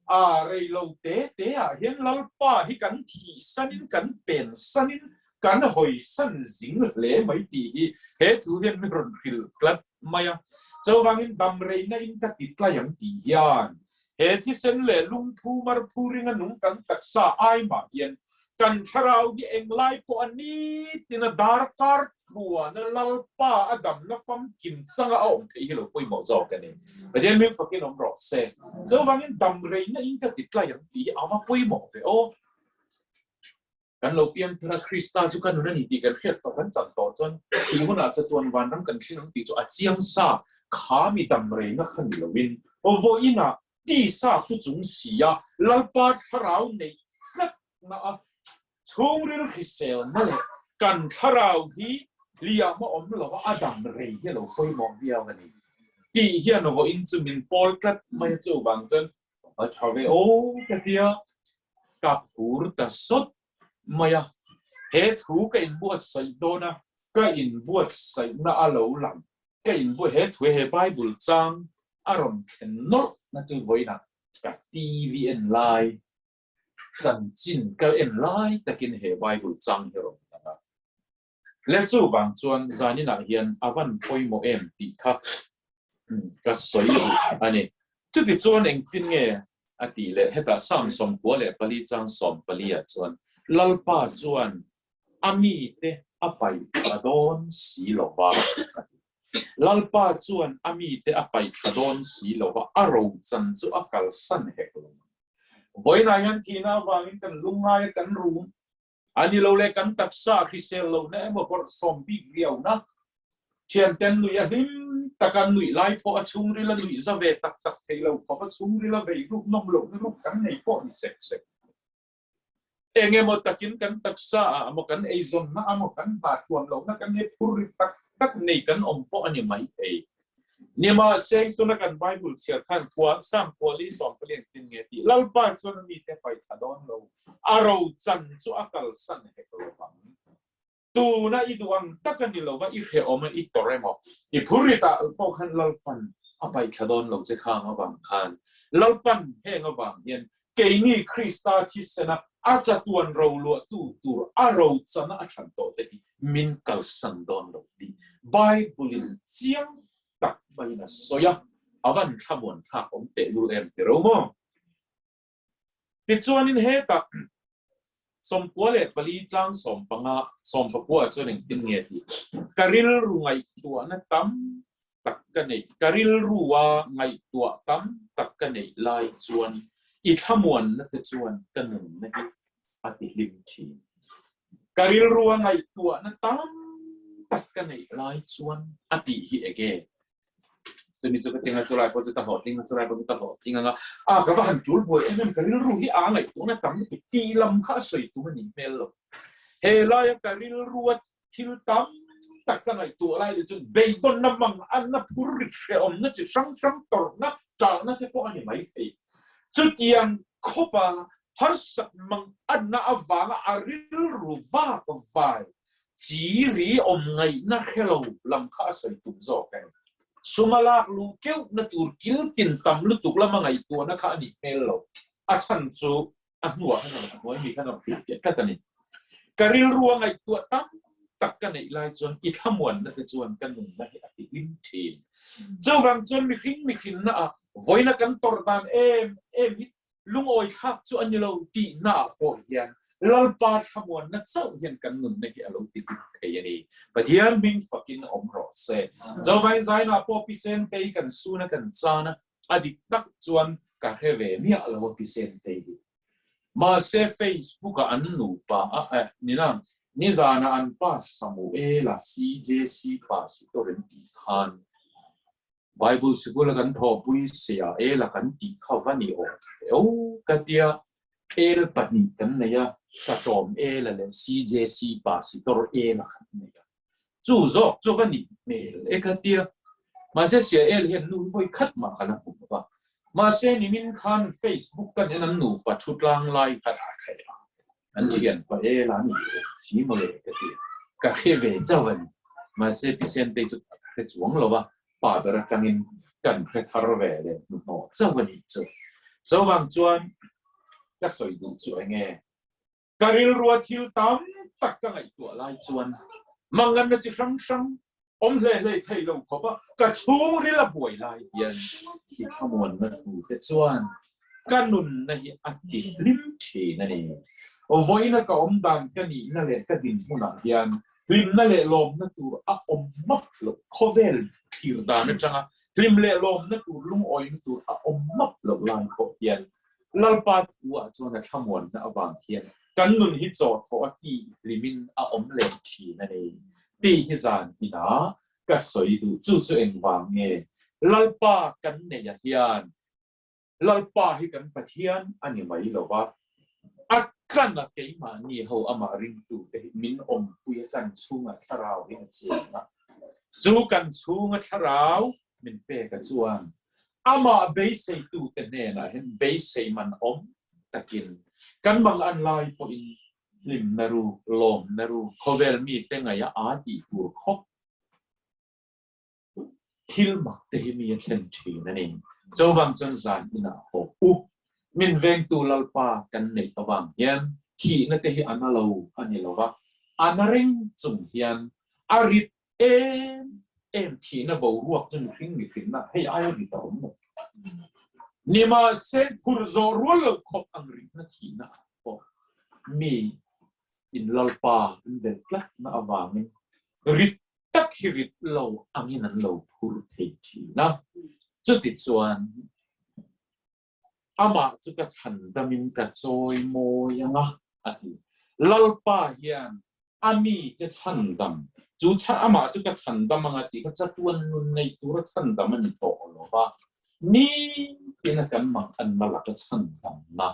a rei lo te te ah hian Lalpa hi kan thih san in kan pen san in kan hawi san zing hle mai tih hi he thu hian mi rawn hrilh tlat mai a. Chuvangin dam reina in ka ti tlai ang tih hian he thisen leh lungphu marphu ringa nung kan taksa ai mah hian kan thlarau hi englai pawh a nitin a darkar tluan a Lalpa a damna famkim changa a awm theih hi lo pawimawh zawk a ni. Pathian min fakin awm rawh se. Chuvangin dam reina in ka ti tlai ang tih hi a va pawimawh ve aw. Kan lo piang thar a, Krista chu ka nun a ni tih kan hriat tawh, kan chan tawh chuan thih hunah chatuan vanram kan thlen ang tih chu a chiang sa, kha mi dam reina kha ni loin vawiinah tisa thu chung si a, Lalpa thlarau neih tlatna a chhungril hriselna leh kan thlarau hi hliam a awm lova a dam rei hi a lo pawimawh viau a ni tih hian vawiin chu min pawl tlat mai a, chuvang chuan a tha ve aw ka tia ka phur ta sawt mai a, he thu ka inbuatsaih dawn a, ka inbuatsaihna a lo lang, ka inbu he thu he Bible chang a rawn thlen nawlh na chu vawiinah ka TV en lai chanchin ka en lai takin he Bible chang hi a rawn lang a. Le chuvang chuan zaninah hian a van pawimawh em tih kha ka sawi duh a ni. Chuti chuan engtin nge a tih leh hetah Psalm 94 chang 14 ah chuan Lalpa chuan a mite a paih tha dawn si lo va a ti. Lalpa chuan a mite a paih tha dawn si lo va, a rochan chu a kalsan hek lo ang. Vawiinah hian thihna avangin kan lungngai a kan rum A ni lo le, kan taksa hrisel lohna emaw bawrhsawm bik riauna, thianten nuih a hlim taka nuih lai pawh a chhungril a nuih za ve tak tak thei lo khawp a chhungril a vei ruk nawm lohna ruk kan nei pawh ni sek sek. Eng emaw takin kan taksa ah emaw kan eizawnna emaw kan hna thuam lohna kan he phur ri tak tak nei kan awm pawh a ni mai thei. Nimahse, tuna kan Bible chhiar khan kua Sam kuali sawmpali engtin nge tih Lalpa chuan a mite pai tha dawn lo, a rochan chu a kalsan hek lo vang. Tuna i duh ang tak a ni lo va, i hrehawm a, i tawrh emaw, i phurritah pawh khan Lalpan a pai tha dawn lo che khang avang khan Lalpan heng avang hian keini Krista thisena a chatuan roluahtu tur a rochana a thlan tawh te hi min kalsan dawn lo tih Bible-in chiang tak maiin a sawi a, a van thlamuan thlak awm tehlul em ti ro maw? Tichuanin hetah 94 chang 15, 14 chuan engtin nge tih ka rilru ngaihtuahna tam tak ka neih, ka rilrua ngaihtuah tam tak ka neih lai chuan i thlamuanna te chuan ka nunna hi a ti hlim thin. Ka rilrua ngaihtuahna tam tak ka neih lai chuan a tih hi ege? Chumi chu ka tinga chulai pawh chu ka hlawhtling a, chulai pawh chu ka hlawhtling anga, a ka va han tul buai em em, ka rilru hi a ngaihtuahna tam lutuk tih lam kha a sawi tum a nih hmel lo. He laia ka rilrua thil tam tak ka ngaihtuah lai te chuan beidawnna mang anna phur rit hrehawmna chi hrang hrang tawrhna ṭahna te pawh a ni mai thei. Chutiang khawpa harsat mang anna avanga a rilru vak vai chi ri awm ngaihna hre lo lam kha a sawi tum zawk a ni. Suma lak luh keuhna tur kil tin tam lutuk lama ngaihtuahna kha a nih hmel lo. A chhan chu a hnuah khan a rawn hnuai mi khan a rawn hrilh fiah tlat a ni. Ka rilru a ngaihtuah tam tak ka neih lai chuan i thlamuanna te chuan ka nunna hi a ti hlim thin. Chuvang chuan mihring mihrinna ah vawiina kan tawrh dan em em hi lungawi thlak chu a ni lo tihna ah pawh hian Lalpa thlamuanna chauh hian kan nunna hi a lo ti hlim thei a ni. Pathian hming fakin awm rawh se. Zovain zainah pawh pisen tei kan sun a kan chan a, A dik tak chuan ka hre ve miah lo a pisen te hi. Mahse Facebook ah an nupa a eh nina nizana an pa Samuela CJC pastor an tih khan Bible sikul a kan thawhpui sia ela kan tih kha va ni awm eo ka tia el pahnih kan nei a Satawm ela leh CJC pastor ela kan nei a. Chu zawk chu va nih hmel e ka tia. Mahse sia el hian nu vawi khat mah ka la hmu lo va. Mahse nimin khan Facebook kan en an nupa thu tlang lai kha dah thleh a. An thian pa el a ni e si mawle ka tia. Ka hre ve chauh a ni. Mahse Pi Sentei chu ka hre chuang lo va, pa ber atangin kan hre thar ve leh hnuhnawh chauh a nih chu. Chuvang chuan ka sawi duh chu enge? Ka rilrua thil tam tak ka ngaihtuah lai chuan manganna chi hrang hrang awm hle hle thei lo khawp a, ka chhungril a buai lai hian i thlamuanna thu te chuan ka nunna hi a ti hlim thin a ni. Vawiina ka awm dan ka nihna leh ka dinhmunah hian hlimna leh lawmna tur a awm map loh, khawvel thlir dan atanga hlim leh lawmna tur lungawina tur a awm map loh lai pawh hian Lalpa thu ah chuan a thlamuanna avang hian. Kan nun hi chaw thaw a ti hlimin a awm leh thin a ni. Tih hi zan inah ka sawi duh. Chu chu engvang nge? Lalpa kan neih ah hian Lalpa hi kan Pathian a ni mai lo va, a tlan a keimahni ho amah ringtute hi min awmpui a kan chhungah thlarau hi a cheng a. Chu kan chhunga thlarau min pek a chuan amah beiseitute hnenah hian beisei man awm takin kan mang an lai pawhin hlimna ru, lawmna ru, khawvel mite ngaih a aa tih tur khawp thil mak te hi mi a thlen thin a ni. Chuvang chuan zan inah haw u, min vengtu Lalpa kan neih avang hian thihna te hi a na lo a ni lo va, a na reng chung hian a rit em em thihna boruak chu mihring mihrinna hei aia rit a awm lo. Nimahse phur zawh rual lo khawp ang ritna thihna ah pawh mi in Lalpa an bel tlatna avangin rit tak hi rit lo angin an lo phur thei thin a. Chutichuan, amah chu ka chhan damin ka chawi mawi ang a, a ti. Lalpa hian a mite chhan dam, chu chhan, amah chu ka chhan dam ang a tih kha chatuan nun nei tura chhan dam a ni tawh lo va, nitin a kan mang an mal a ka chhan damna.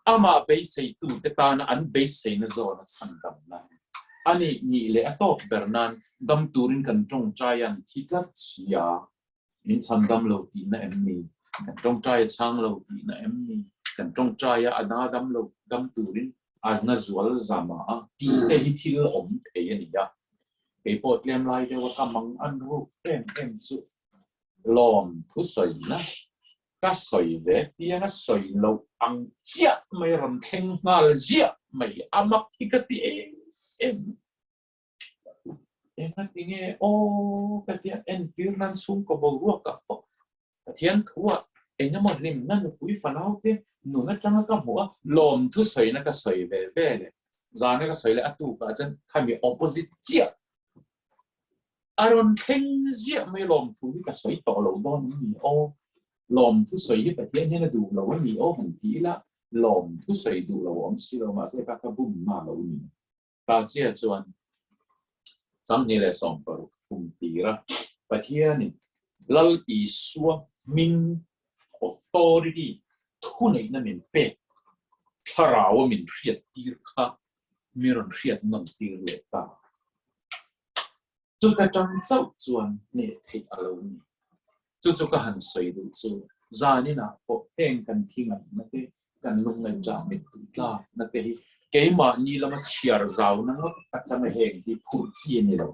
Amah beiseitute tana an beiseina zawna chhandamna a nih nih leh a tawp ber nan dam turin kan tawngtai an thi tlat si a, min chhandam lo tihna em ni? Kan tawngtai a chhang lo tihna em ni? Kan tawngtai a a na dam lo dam turin a na zual zama a tih te hi thil awm thei a ni a. Kei pawh tlem lai deuh a ka mang an ruk em em chu lawm thusawina Ka sawi ve piang a sawi loh ang chiah mai rawn thleng nghal ziah mai a mak hi ka ti em em. Enga ti nge aw ka tia entir nan chhungkaw boruak ah pawh Pathian thuah eng emaw hlimna nupui fanau te nun atanga ka hmuh a lawm thusawina ka sawi ve ve leh zana ka sawi leh a tukah chuan khami opposite chiah A rawn thleng ziah mai lawmthu hi ka sawi tawh lo dawn a ni aw. Lawmthu sawi hi Pathian hian a duh lo a ni aw han ti ila, lawmthu sawi duh lo a awm si lo mahse ka ka bum na lo ni. Ta chia chuan Sanghnih leh 16 kum tira Pathianin Lal Isua hming authority thuneihna min pek thlarau a min hriat tir kha mi rawn hriat nawn tir leh ta. Chuta tang chauh chuan hneh theih a lo ni. Chu chu ka han sawi duh chu, zaninah pawh heng kan thi ngaihna te, kan lungngaihṭah mittui tlakna te hi keimahni lama chhiar zauna ngawt atanga heng hi phurh chi a ni lo.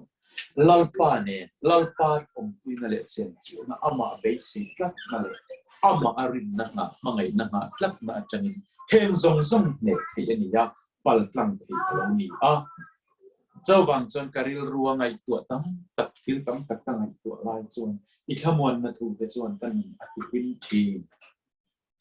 Lalpa nen, Lalpa awmpuina leh chenchilhna, amah beisei tlatna leh amah a rinna nghah, hmangaihna nghah tlatna atangin heng zawng zawng hneh theih a ni a, pal tlang theih a lo ni a. Chuvang chuan ka rilrua ngaihtuah tam tak, thil tam tak ka ngaihtuah lai chuan i thlamuanna thute chuan ka nun a ti hlim thin.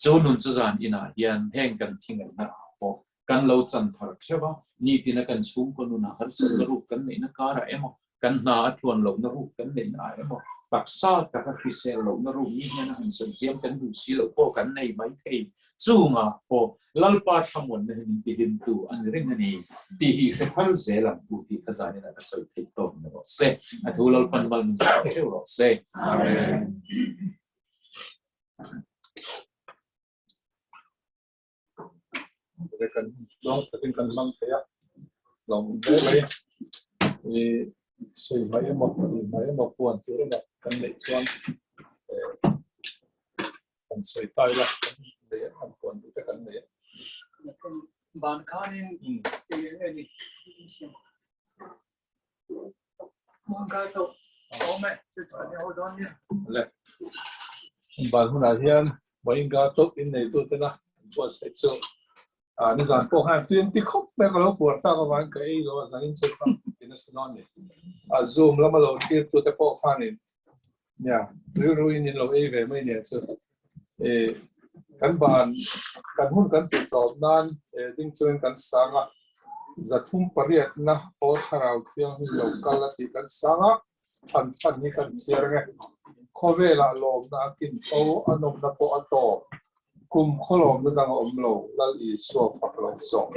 Chu nun chu zan inah hian heng kan thi ngaihna ah pawh kan lo chan thar theuh a, nitina kan chhungkaw nunah harsatna ruk kan neihna karah emaw, kan hna a tluan lohna ruk kan neihna ah emaw, taksa taka hrisel lohna ruk ni hian a han sawi chiam kan duh si loh pawh kan nei mai thei. Chungah pawh Lalpa thlamuanna hi min tihlimtu a ni reng a ni tih hi hre thar zel ang u tih kha zanin ah ka sawi theih tawp ni rawh se. A thu Lalpan mal min sawi theuh rawh se. Amen. Kan lawng takin kan hmang thei a lawm hle mai i sawi mai emaw ti mai emaw puan tur emaw kan neih chuan kan sawi ta ila kan nei an puan duh te kan nei ban khanin ti nge ni Ban hunah hian Mohinga top in neitu tena an buatsaih chu nizan pawh khan tui an ti khawp mai a, ka lo puar tak avangin ka ei lo a, zanin chu ka ti nasa dawn a ni. Zoom lama lo thlir tute pawh khanin nia rilruin in lo ei ve mai nia chu kan ban kan hun kan tih tawp nan ding chuan kan sang a. 308na aw thlarau thianghlim lo kal a tih kan sang a, chhan chhan hi kan chhiar ang e. Khawvelah lawmna a kin fo, a nawmna pawh a tawp. Kum khawlawmna dang a awm lo, Lal Isua fak lo zawng.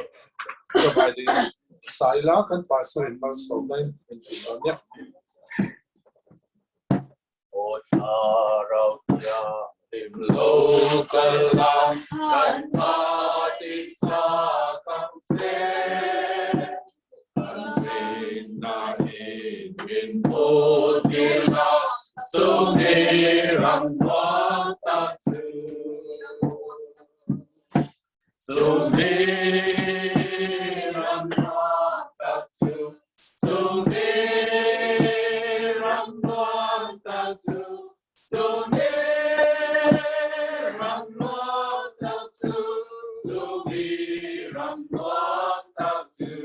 Chuvai ding Saila kan Pastor in malsawmna in min ti dawn nia. Aw thlarau thianghlim lo kal la, kan tha ti chak ang che. Kan rinna in min hmuhtir la, chumi ram nuam tak chu. Chumi ram nuam tak chu, chumi ram nuam tak chu, chumi ram nuam tak chu, chumi ram nuam tak chu.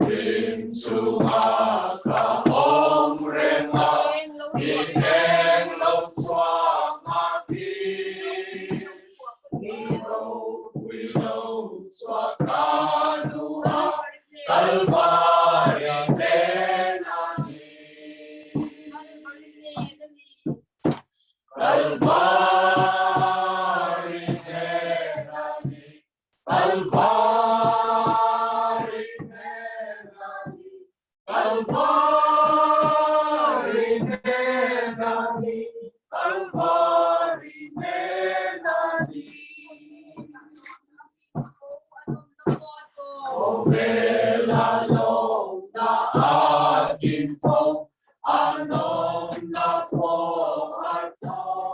Tin chunga ka awm reng a, mi eng lo chhuak a ti. Ni ropui lo chhuak ka duh a, Kalvari hnen a ni. Kalvari hnen a ni. Kalvari hnen a ni, Kalvari hnen a ni, Kalvari hnen a ni. Khawvel a lawmna a din fo, a nawmna pawh a tawp.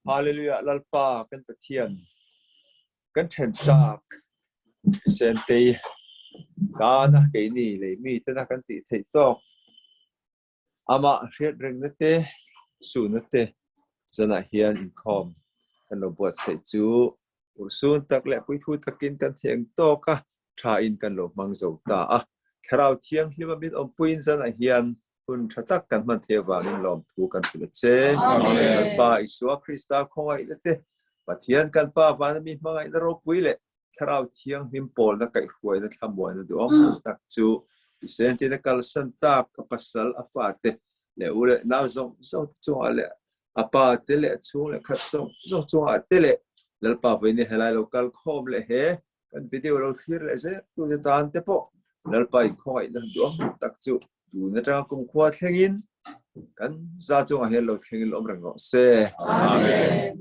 Hallelujah Lalpa kan Pathian kan then tak Sentei tana keini lei mi tena kan tih theih tawk ama hriat rengna te suhna te zanah hian inkhawm kan lo buatsaih chu urhsun tak leh puithu takin kan theng tawk a tha in kan lo hmang zo ta a. Thlarau Thianghlim a min awmpuiin zanah hian hun tha tak kan hman theih avangin lawmthu kan hrilh a che. Lalpa Isua Krista khawngaihna te, Pathian kan Pa vana mi hmangaihna ropui leh Thlarau Thianghlim pawlna kaihhruaina thlamuaina duhawm tak chu Vicentina kalsan tak a pasal a fate leh u leh nau zawng zawng te chungah leh a pa te leh a chhung leh khat zawng zawng chungah te leh Lalpa vawiin helai lo kal khawm leh he kan video lo thlir leh zel tu te tan te pawh Lalpa in khawngaihna duhawm tak chu tun atanga kumkhua thlengin kan za chungah hian lo thlengin lo awm reng rawh se. Amen.